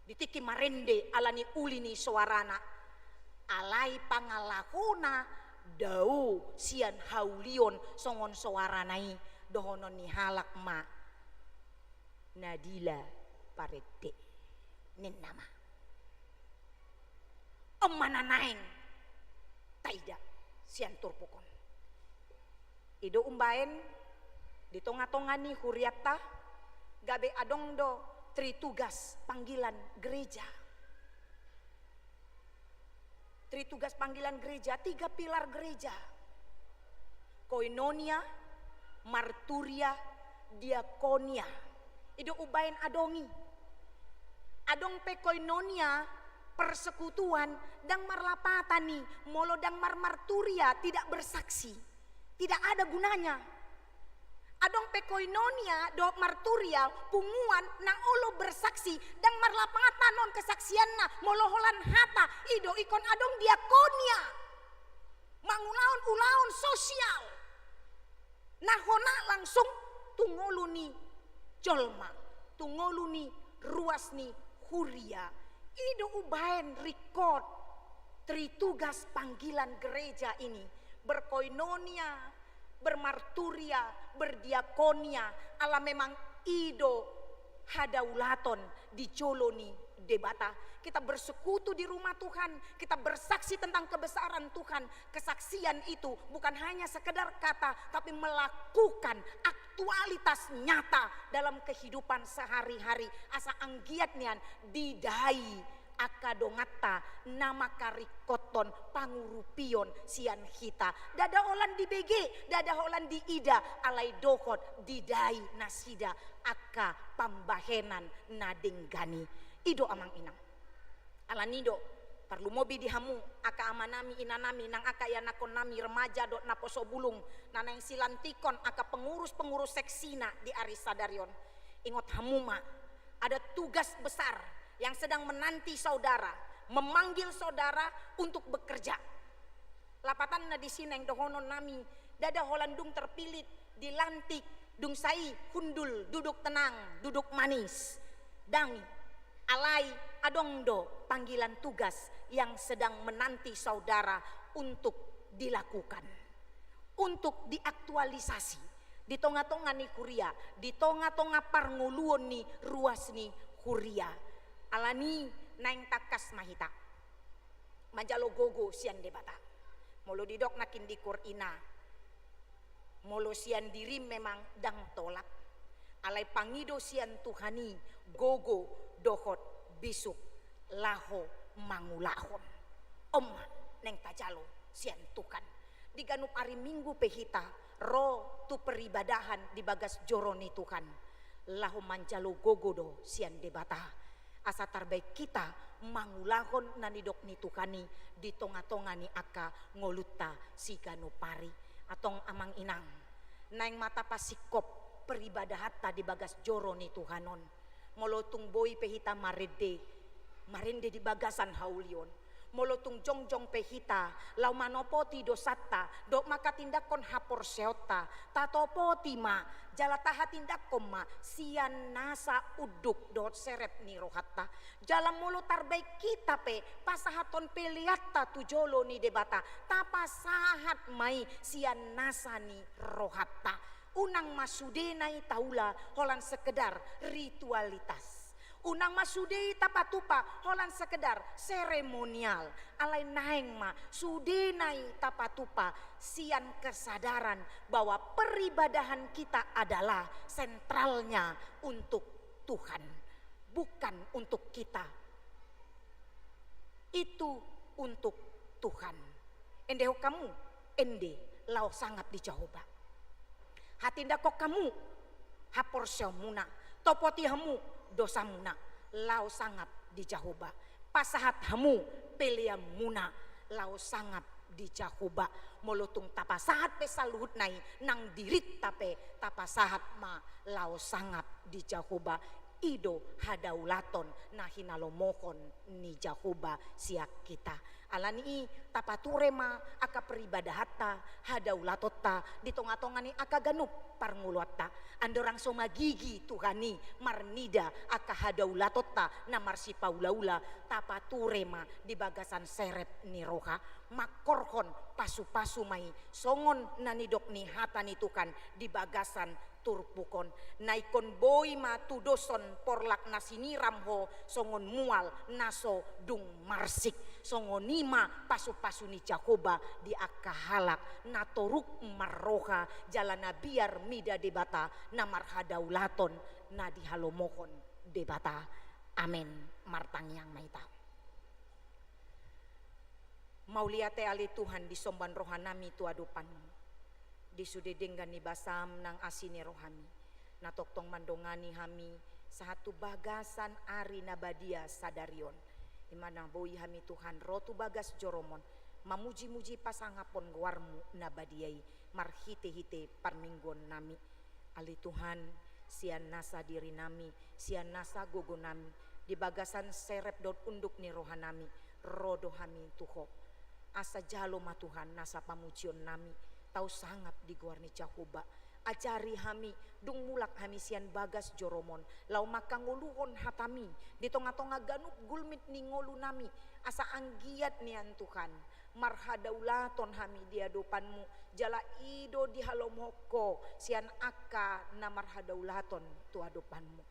Di tingki marende alani uli ni soarana, alai pangalahona dao sian haulion songon soarana i, dohonon ni halak ma, nadila parende, ninna ma. On ma na naeng taida sian turpuk on. I do umbaen Di tonga-tonga ni hurianta gabe adong do tritugas panggilan gereja. Tritugas panggilan gereja, tiga pilar gereja. Koinonia, marturia, diakonia. I do umbaen adong i. Adong pe koinonia, persekutuan, ndang marlapatan i, molo ndang marmarturia, tidak bersaksi. Tidak ada gunanya. Adong pe koinonia dohot marturia, punguan na olo bersaksi, ndang marlapatan on kesaksianna, molo holan hata, i do ingkon adong diakonia. Mangulahon ulaon sosial. Na hona langsung tu ngolu ni jolma, tu ngolu ni ruas ni huria. I do umbaen ringkot tritugas panggilan gereja ini, berkoinonia, bermarturia, berdiakonia, ala memang i do hadaulaton di jolo ni Debata. Kita bersekutu di rumah Tuhan, kita bersaksi tentang kebesaran Tuhan. Kesaksian itu bukan hanya sekedar kata, tapi melakukan aktualitas nyata dalam kehidupan sehari-hari. Asa anggiat nian didai angka donganta na mangkaringkothon pangurupion sian hita. Ndada holan dibege, ndada holan diida, alai dohot didai nasida angka pambahenan na denggan i. I do amang inang. Alani do, tarlumobi di hamu, angka amanami, inanami, nang angka ianakkonnami, remaja dohot naposo bulung, na naeng silantikhon angka pengurus-pengurus seksina di ari sadari on. Ingot hamu ma, ada tugas besar yang sedang menanti saudara, memanggil saudara untuk bekerja. Lapatanna disi naeng dohononnami, ndada holan dung terpilih, dilantik, dung sai hundul, duduk tenang, duduk manis. Ndang i, alai adong do panggilan tugas yang sedang menanti saudara untuk dilakukan, untuk diaktualisasi di tonga-tonga ni huria, di tonga-tonga parngoluon ni ruas ni huria. Alani naeng tangkas ma hita manjalo gogo sian Debata. Molo didok nangkin di Korintus, molo sian dirim memang ndang tolap, alai pangido sian Tuhan i gogo dohot bisuk laho mangulahon. On ma naeng tajalo sian Tuhan. Di ganup ari Minggu pe hita ro tu peribadahan di bagas joro ni Tuhan, laho manjalo gogo do sian Debata. Asa tarbaen hita mangulahon na nidok ni Tuhan i di tonga-tonga ni angka ngolunta siganup ari. Antong amang inang, naeng ma tapasingkop peribadahanta di bagas joro ni Tuhan on. Molo tung boi pe hita marende, marende di bagasan haulion. Molo tung jongjong pe hita laho manopoti dosanta dohot manghatindanghon haporseaonta, tatopoti ma jala tahatindanghon ma sian nasa unduk dohot serep ni rohanta. Jala molo tarbaen hita pe pasahathon peleanta tu jolo ni Debata, tapasahat ma i sian nasa ni rohanta. Unang ma sudena i taula holan sekedar ritualitas. Unang ma sude i tapatupa holan sekedar seremonial. Alai naeng ma sudena i tapatupa sian kesadaran bahwa peribadahan kita adalah sentralnya untuk Tuhan, bukan untuk kita. Itu untuk Tuhan. Endehon hamu, ende laho sangap di Jahowa. Hatindanghon hamu haporseaonmuna, topoti hamu dosamuna, laho sangap di Jahowa. Pasahat hamu peleanmuna, laho sangap di Jahowa. Molo tung tapasahat pe saluhutna i, nang dirinta pe tapasahat ma laho sangap di Jahowa. I do hadaulaton na hinalomohon ni Jahowa sian hita. Alani i tapature ma angka peribadahanta, hadaulatonta di tonga-tonga ni angka ganup parngoluonta. Andorang so magigi Tuhan i marnida angka hadaulatonta na marsipaula-ula, tapature ma di bagasan serep ni roha, mangkorhon pasu-pasu ma i songon na nidok ni hata ni Tuhan di bagasan turpuk on. Na ingkon boi ma tudoshon porlak na siniram ho songon mual na so dung marsik. Songon i ma pasupasu ni Jahowa di angka halak na toruk marroha jala na biar mida Debata na marhadaulaton na dihalomohon Debata. Amen. Martangiang ma hita. Mauliate ale Tuhan, disomba rohanami tu adopanMu. Di sude denggan ni basaM nang asi ni rohaMi, na tongtong mandongani hami sahat tu bagasan ari na badia sadari on. I ma na boi hami Tuhan ro tu bagas joroMon, mamujimuji pasangaphon goarMu na badia i, marhitehite parmingguonnami. Ale Tuhan, sian nasa dirinami, sian nasa gogonami, di bagasan serep dohot unduk ni rohanami, ro do hami tu Ho. Asa jalo ma Tuhan nasa pamujionnami, tau sangap di goar ni Jahowa. Ajari hami, dung mulak hami sian bagas joroMon, laho manghangoluhon hataMi di tongatonga ganup gulmit ni ngolunami, asa anggiat nian Tuhan, marhadaulaton hami di adopanMu, jala i do dihalomohon Ho sian angka na marhadaulaton tu adopanMu.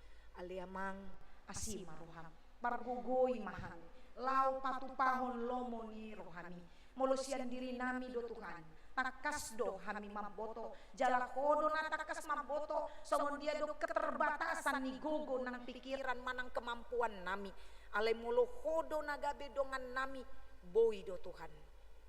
Ale Amang, asi ma rohaM, pargogoi ma hami, laho patupahon lomo ni rohaMi. Molo sian dirinami do Tuhan, tangkas do hami mamboto, jala Ho do na tangkas mamboto songon dia do keterbatasan ni gogo nang pikiran manang kemampuannami. Alai molo Ho do na gabe dongannami, boi do Tuhan.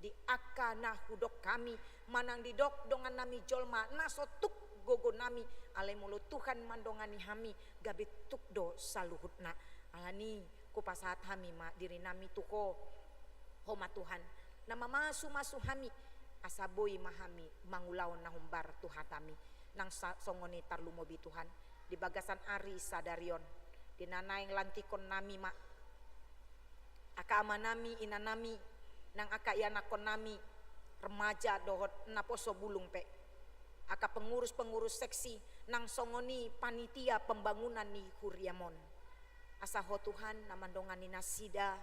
Di angka na hudok hami, manang didok dongannami jolma, na so tuk gogonami, alai molo Tuhan mandongani hami, gabe tuk do saluhutna. Alani, hupasahat hami ma dirinami tu Ho. Ho ma Tuhan, na mamasumasu hami, asa boi ma hami mangulahon na hombar tu hataMi. Nang sa-, songon i tarlumobi Tuhan, di bagasan ari sadari on, di na naeng lantikonnami ma, angka amanami, inanami, nang angka ianakkonnami, remaja dohot naposo bulung pe, angka pengurus-pengurus seksi, nang songon i panitia pembangunan ni huriaM on. Asa Ho Tuhan na mandongani nasida,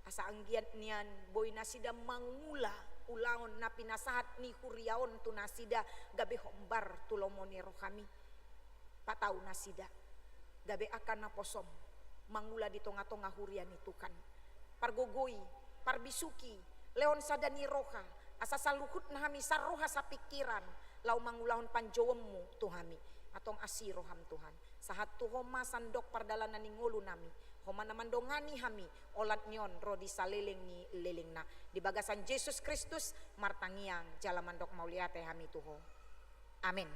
asa anggiat nian boi nasida mangula ulaon na pinasahat ni huria on tu nasida, gabe hombar tu lomo ni rohaMi. Patau nasida gabe angka naposoM mangula di tongatonga huria ni Tuhan. Pargogoi, parbisuhi, lehon sada ni roha, asa saluhutna hami saroha sapingkiran, laho mangulahon panjouonMu tu hami. Antong asi rohaM Tuhan. Sahat tu Ho ma sandok pardalanan ni ngolunami. Ho ma na mandongani hami, olat ni on ro di saleleng ni lelengna. Di bagasan Jesus Kristus martangiang jala mandok mauliate hami tu Ho. Amen.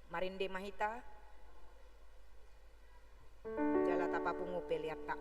Marende ma hita. Jala tapapungu peleanta.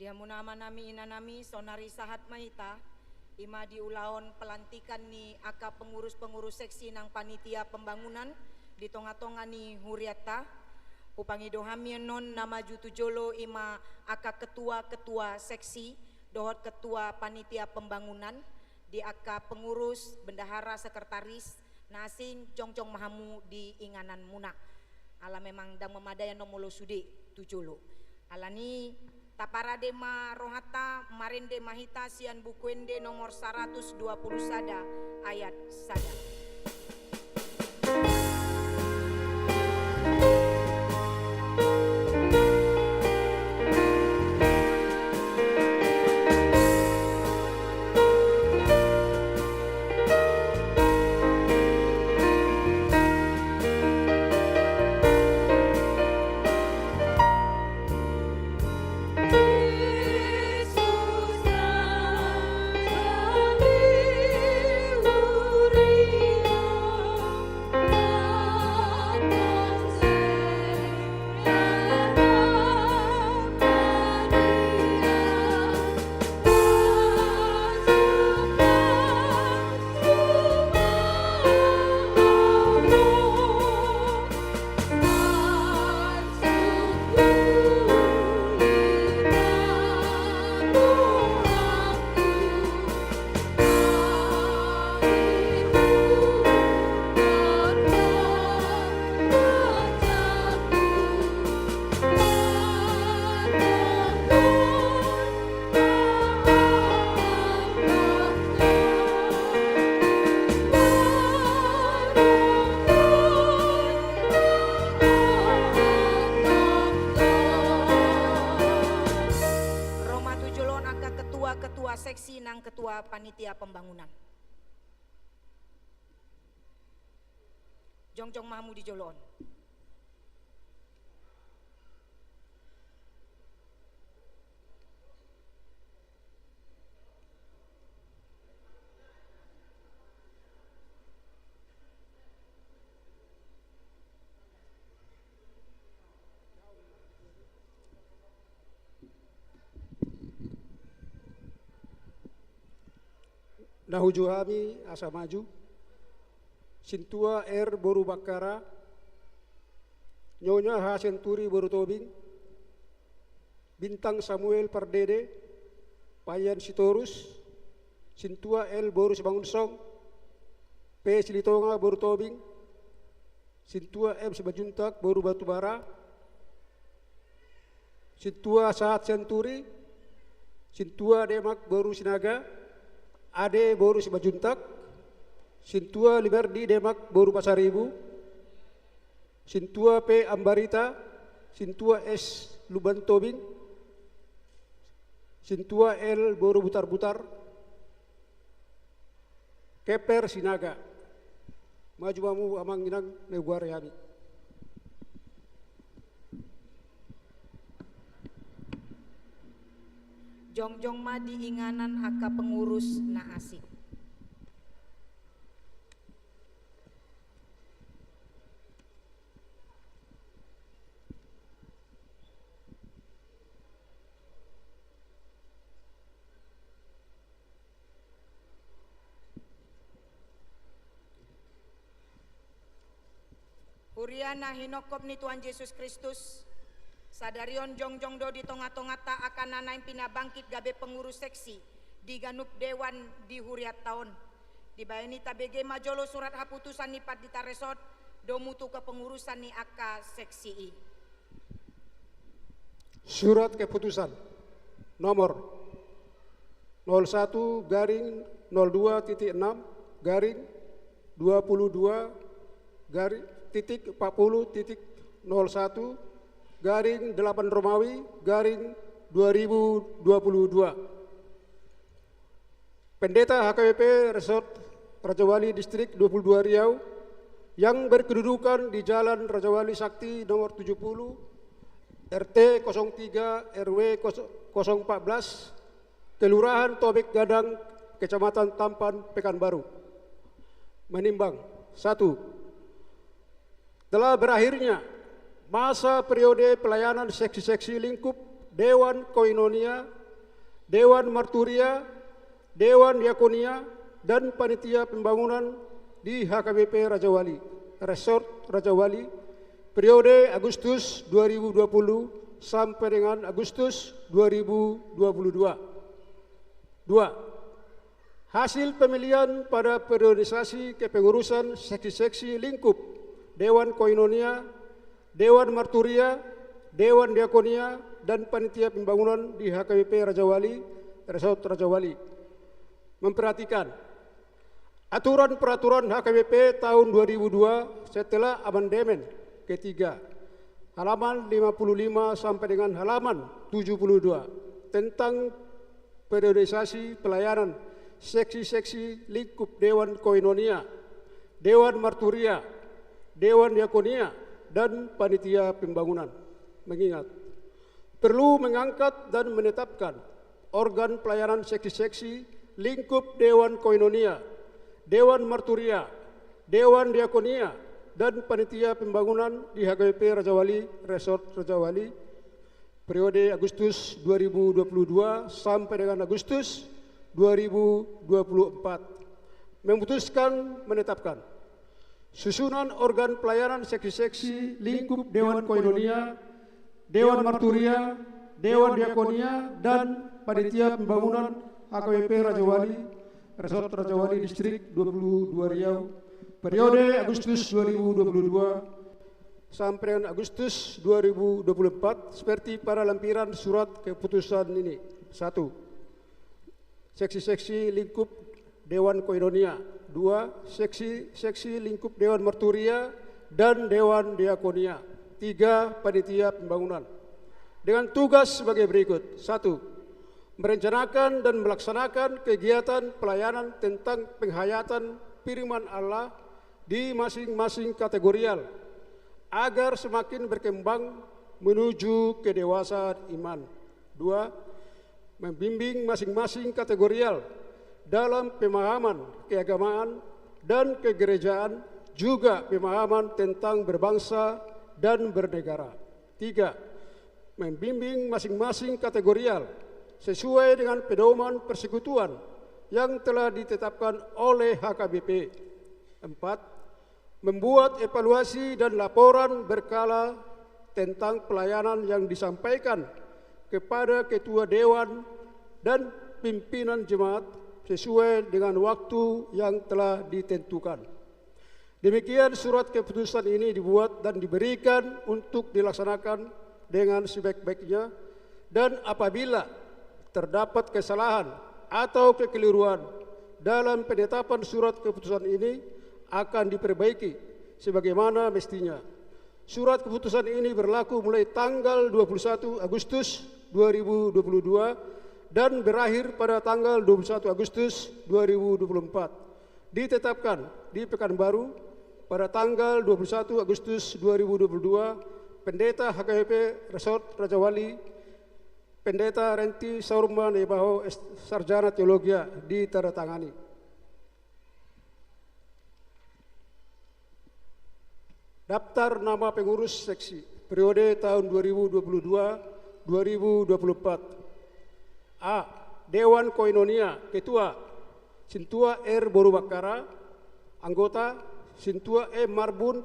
Di hamuna amanami inanami, saonari sahat ma hita, i ma di ulaon pelantikan ni angka pengurus-pengurus seksi nang panitia pembangunan di tonga-tonga ni hurianta. Hupangido hami annon na maju tu jolo i ma angka ketua-ketua seksi dohot ketua panitia pembangunan, di angka pengurus, bendahara, sekretaris, na asing, jongjong ma hamu di ingananmuna. Ala memang ndang mamadai annon molo sude tu jolo. Alani i, taparade ma rohanta, marende ma hita sian Buku Ende nomor saratus dua pulu sada ayat sada. Ro ma tu jolo on angka ketua-ketua seksi nang ketua panitia pembangunan. Jongjong ma hamu di jolo on. Na hujou hami asa maju, Sintua R boru Bakkara, Nyonya H Sianturi boru Tobing, Bintang Samuel Pardede, Payan Sitorus, Sintua L boru Simangunsong, P Silitonga boru Tobing, Sintua M Simanjuntak boru Batubara, Sintua Sahat Sianturi, Sintua Demak boru Sinaga, Ade boru Simanjuntak, Sintua Limerdi Demak boru Pasaribu, Sintua P Ambarita, Sintua S Lumban Tobing, Sintua L boru Butarbutar, Keper Sinaga. Maju ma hamu amang inang na hugoari hami. Jongjong ma di inganan angka pengurus na asing. Huria na hinophop ni Tuhan Jesus Kristus, sadari on jongjong do di tonga-tonganta angka na naeng pinabangkit gabe pengurus seksi di ganup dewan di hurianta on. Dibahen i tabege ma jolo surat haputusan ni Pandita Resort domu tu kepengurusan ni angka seksi i. Surat keputusan nomor nol satu garing nol dua titik enam garing dua puluh dua garing titik empat puluh titik nol satu garing delapan Romawi garing dua ribu dua puluh dua. Pendeta H K B P Resort Rajawali Distrik dua puluh dua Riau yang berkedudukan di Jalan Rajawali Sakti nomor tujuh puluh, R T kosong tiga, R W kosong empat belas, Kelurahan Tobing Gadang, Kecamatan Tampan, Pekanbaru. Menimbang, satu, telah berakhirnya masa periode pelayanan seksi-seksi lingkup Dewan Koinonia, Dewan Marturia, Dewan Diakonia, dan Panitia Pembangunan di H K B P Rajawali, Resort Rajawali, periode Agustus dua ribu dua puluh sampai dengan Agustus dua ribu dua puluh dua. Dua, hasil pemilihan pada periodisasi kepengurusan seksi-seksi lingkup Dewan Koinonia, Dewan Marturia, Dewan Diakonia, dan Panitia Pembangunan di H K B P Rajawali, Resort Rajawali. Memperhatikan aturan peraturan H K B P tahun dua ribu dua setelah amandemen ketiga, halaman lima puluh lima sampai dengan halaman tujuh puluh dua, tentang periodisasi pelayanan seksi-seksi lingkup Dewan Koinonia, Dewan Marturia, Dewan Diakonia, dan Panitia Pembangunan. Mengingat, perlu mengangkat dan menetapkan organ pelayanan seksi-seksi lingkup Dewan Koinonia, Dewan Marturia, Dewan Diakonia, dan Panitia Pembangunan di H K B P Rajawali, Resort Rajawali, periode Agustus dua ribu dua puluh dua sampai dengan Agustus dua ribu dua puluh empat. Memutuskan menetapkan susunan organ pelayanan seksi-seksi lingkup Dewan Koinonia, Dewan Marturia, Dewan Diakonia, dan Panitia Pembangunan H K B P Rajawali, Resort Rajawali, Distrik dua puluh dua Riau, periode Agustus dua ribu dua puluh dua sampai dengan Agustus dua ribu dua puluh empat, seperti pada lampiran surat keputusan ini. Satu, seksi-seksi lingkup Dewan Koinonia. Dua, seksi-seksi lingkup Dewan Marturia dan Dewan Diakonia. Tiga, Panitia Pembangunan. Dengan tugas sebagai berikut. Satu, merencanakan dan melaksanakan kegiatan pelayanan tentang penghayatan firman Allah di masing-masing kategorial, agar semakin berkembang menuju kedewasaan iman. Dua, membimbing masing-masing kategorial dalam pemahaman keagamaan dan kegerejaan, juga pemahaman tentang berbangsa dan bernegara. Tiga, membimbing masing-masing kategorial sesuai dengan pedoman persekutuan yang telah ditetapkan oleh H K B P. Empat, membuat evaluasi dan laporan berkala tentang pelayanan yang disampaikan kepada ketua dewan dan pimpinan jemaat sesuai dengan waktu yang telah ditentukan. Demikian surat keputusan ini dibuat dan diberikan untuk dilaksanakan dengan sebaik-baiknya, dan apabila terdapat kesalahan atau kekeliruan dalam penetapan surat keputusan ini, akan diperbaiki sebagaimana mestinya. Surat keputusan ini berlaku mulai tanggal dua puluh satu Agustus dua ribu dua puluh dua dan berakhir pada tanggal dua puluh satu Agustus dua ribu dua puluh empat. Ditetapkan di Pekanbaru pada tanggal dua puluh satu Agustus dua ribu dua puluh dua, Pendeta H K B P Resort Rajawali, Pendeta Renti Saurma Naibaho, S-, Sarjana Teologia, ditandatangani. Daftar nama pengurus seksi periode tahun dua ribu dua puluh dua, dua ribu dua puluh empat. A. Dewan Koinonia, Ketua, Sintua R Boru Bakkara. Anggota, Sintua M Marbun,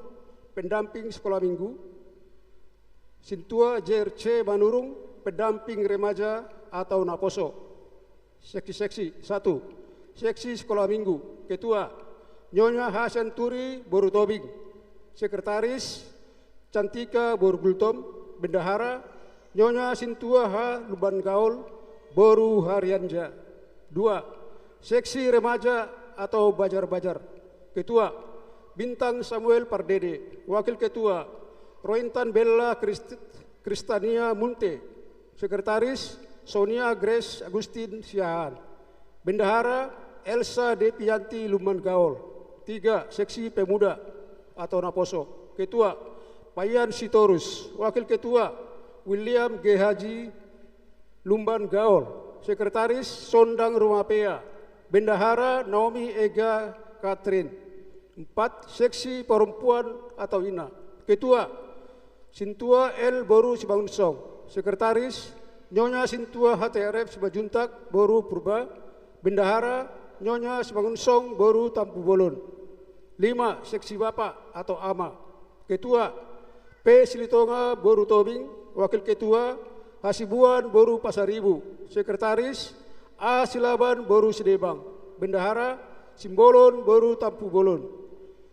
pendamping sekolah minggu. Sintua J R C Manurung, pendamping remaja atau naposo. Seksi-seksi. Satu, seksi sekolah minggu. Ketua, Nyonya H Sianturi Boru Tobing. Sekretaris, Cantika Boru Gultom. Bendahara, Nyonya Sintua H Lumban Gaol Boru Harianja. Dua, seksi remaja atau bajar-bajar. Ketua, Bintang Samuel Pardede. Wakil ketua, Rointan Bella Krist-, Kristania Munte. Sekretaris, Sonia Grace Agustin Siahaan. Bendahara, Elsa Devianti Lumban Gaol. Tiga, seksi pemuda atau naposo. Ketua, Payan Sitorus. Wakil ketua, William G Haji Lumban Gaol. Sekretaris, Sondang Rumapea. Bendahara, Naomi Ega Katrin. Empat, seksi perempuan atau ina. Ketua, Sintua L Boru Simangunsong. Sekretaris, Nyonya Sintua H T R F Simanjuntak boru Purba, bendahara Nyonya Simangunsong boru Tampubolon. Lima, seksi bapak atau ama. Ketua, P Silitonga boru Tobing, wakil ketua, Hasibuan boru Pasaribu, sekretaris, A Silaban boru Sidebang, bendahara, Simbolon boru Tampubolon.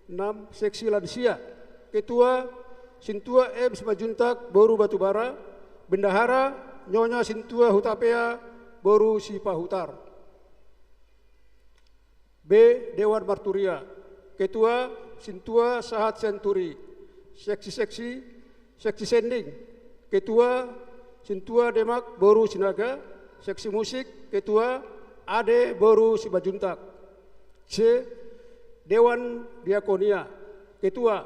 Enam, seksi lansia. Ketua, Sintua M Simanjuntak boru Batubara, bendahara, Nyonya Sintua Hutapea boru Sipahutar. B, Dewan Marturia. Ketua, Sintua Sahat Sianturi. Seksi-seksi, seksi sending. Ketua, Sintua Demak boru Sinaga. Seksi musik, ketua, Ade boru Simanjuntak. C, Dewan Diakonia. Ketua,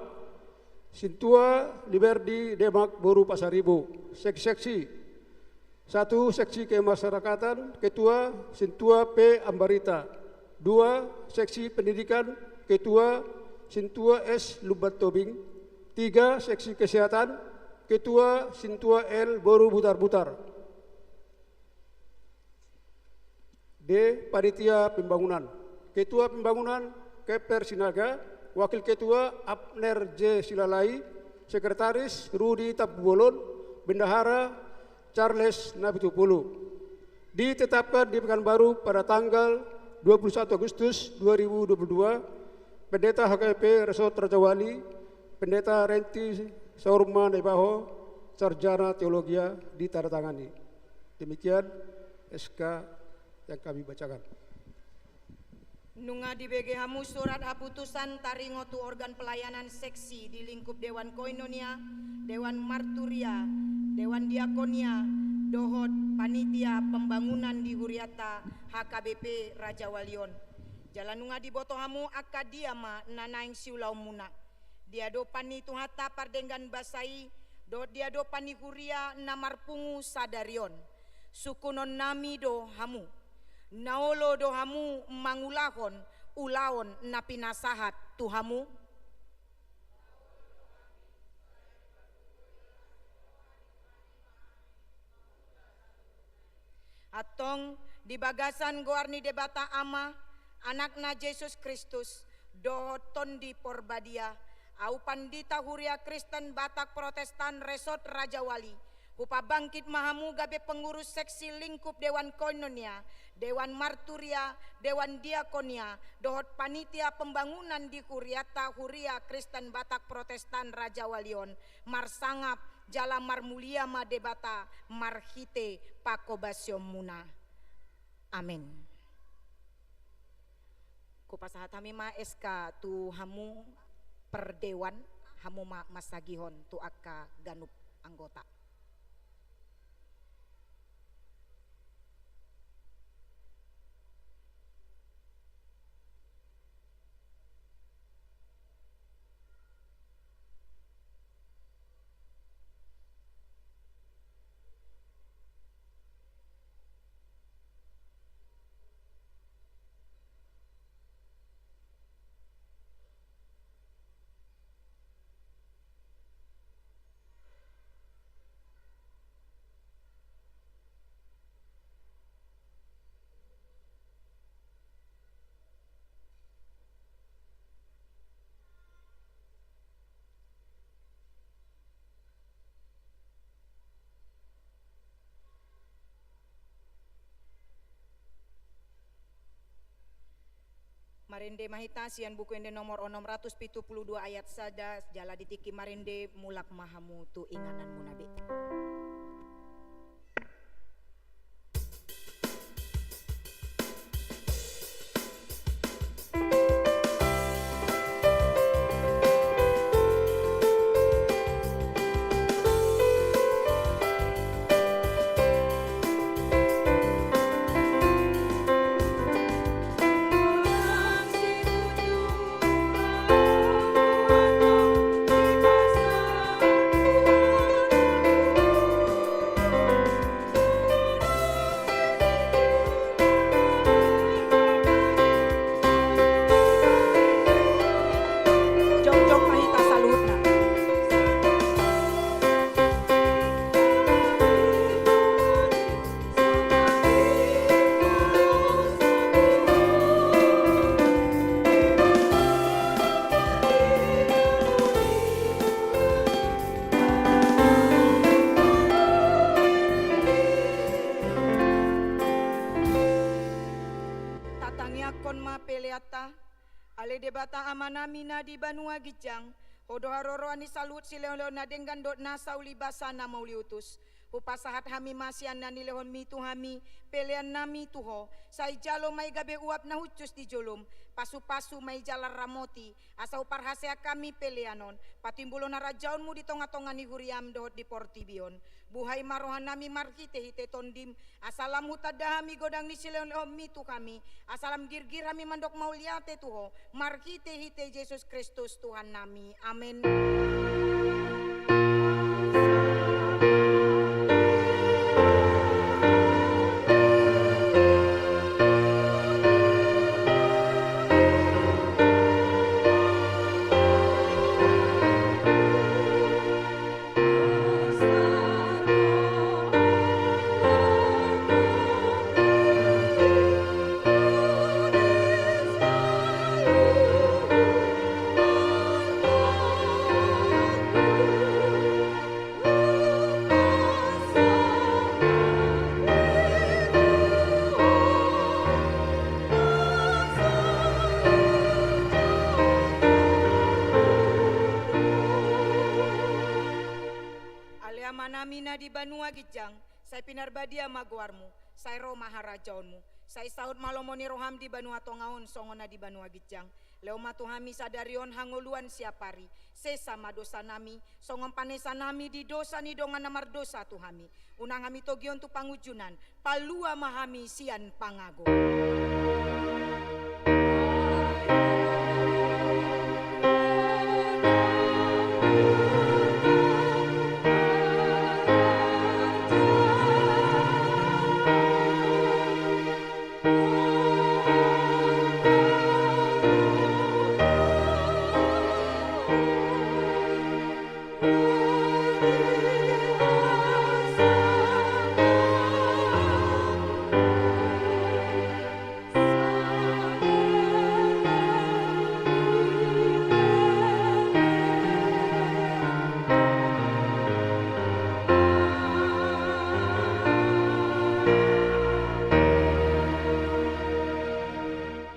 Sintua Liberdi Demak boru Pasaribu. Seksi-seksi, satu, seksi kemasyarakatan, ketua, Sintua P Ambarita. Dua, seksi pendidikan, ketua, Sintua S Lumban Tobing. Tiga, seksi kesehatan, ketua, Sintua L boru Butarbutar. D, panitia pembangunan. Ketua pembangunan, Kemper Sinaga, wakil ketua, Abner J Silalai, sekretaris, Rudi Tampubolon, bendahara, Charles Napitupulu. Ditetapkan di Pekanbaru pada tanggal dua puluh satu Agustus dua ribu dua puluh dua, Pendeta H K B P Resort Rajawali, Pendeta Renti Saurma Naibaho, Sarjana Teologia, ditandatangani. Demikian S K yang kami bacakan. Nunga dibege hamu surat haputusan taringot tu organ pelayanan seksi di lingkup Dewan Koinonia, Dewan Marturia, Dewan Diakonia, dohot panitia pembangunan di hurianta H K B P Rajawali on. Jala nunga diboto hamu angka dia ma na naeng siulaonmuna. Di adopan ni Tuhanta pardenggan basa i, dohot di adopan ni huria na marpungu sadari on, sungkunon nami do hamu. Na olo do hamu mangulahon ulaon na pinasahat tu hamu? Antong, di bagasan goar ni Debata Ama, Anakna Jesus Kristus, dohot Tondi Porbadia, ahu pandita Huria Kristen Batak Protestan Resort Rajawali, hupabangkit ma hamu gabe pengurus seksi lingkup Dewan Koinonia, Dewan Marturia, Dewan Diakonia, dohot panitia pembangunan di hurianta Huria Kristen Batak Protestan Rajawali on, marsangap jala marmulia ma Debata marhite panghobasionmuna. Amen. Hupasahat hami ma S K tu hamu perdewan, hamu ma mansagihon tu angka ganup anggota. Marende ma hita sian Buku Ende nomor onom ratus pitu pulu dua ayat sada, jala di tingki marende mulak ma hamu tu ingananmuna be. Peleanta, ale Debata Amanami na di banua ginjang, Ho do haroroan ni saluhut silehonlehon na denggan dohot na saulibasa na mauliutus. Hupasahat hami ma sian na nilehonMi tu hami peleannami tu Ho, sai jalo ma i gabe uap na hushus di joloM, pasupasu ma i jala ramoti, asa huparhaseang hami pelean on patimbulhon harajaonMu di tongatonga ni huriaM dohot di portibi on. Buhai ma rohanami marhitehite TondiM, asa lam hutanda hami godang ni silehonlehonMi tu hami, asa lam girgir hami mandok mauliate tu Ho, marhitehite Jesus Kristus Tuhannami. Amen. Ale Amanami na di banua ginjang, sai pinarbadia ma goarMu, sai ro ma harajaonMu, sai saut ma lomo ni rohaM di banua tonga on songon na di banua ginjang. Lehon ma tu hami sadari on hangoluan siapari, sesa ma dosanami, songon panesanami di dosa ni dongan na mardosa tu hami. Unang hami togihon tu pangunjunan, palua ma hami sian pangago.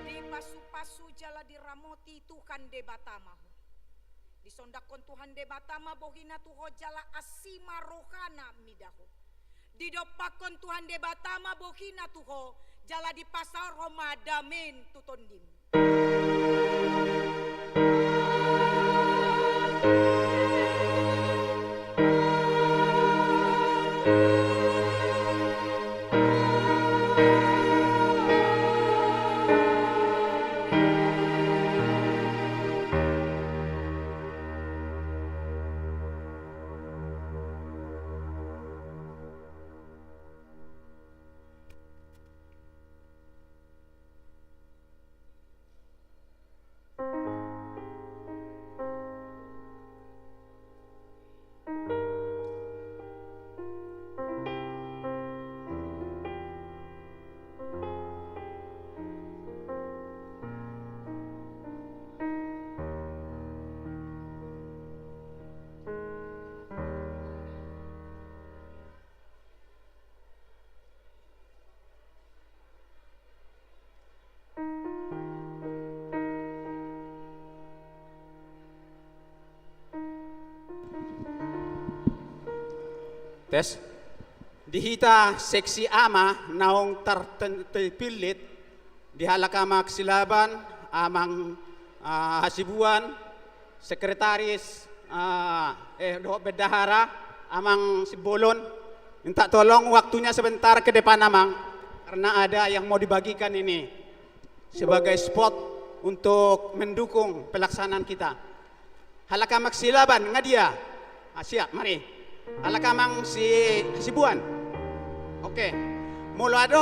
Dipasupasu jala diramoti Tuhan Debata ma ho. Disondangkon Tuhan Debata ma bohina tu ho jala asi ma rohana mida ho. Didompakkon Tuhan Debata ma bohina tu ho, jala dipasaorhon ma damean tu tondim. Tes. Di hita seksi ama naung tarpillit, di halak Amang Silaban, Amang, ah, Hasibuan, sekretaris, ah, eh, dohot bendahara, Amang Simbolon, minta tolong waktunya sebentar ke depan, Amang, karena ada yang mau dibagikan ini sebagai spot untuk mendukung pelaksanaan kita. Halak Amang Silaban, nga dia? Ah, siap, mari. Halak Amang Si, Sibuan. Oke. Molo adong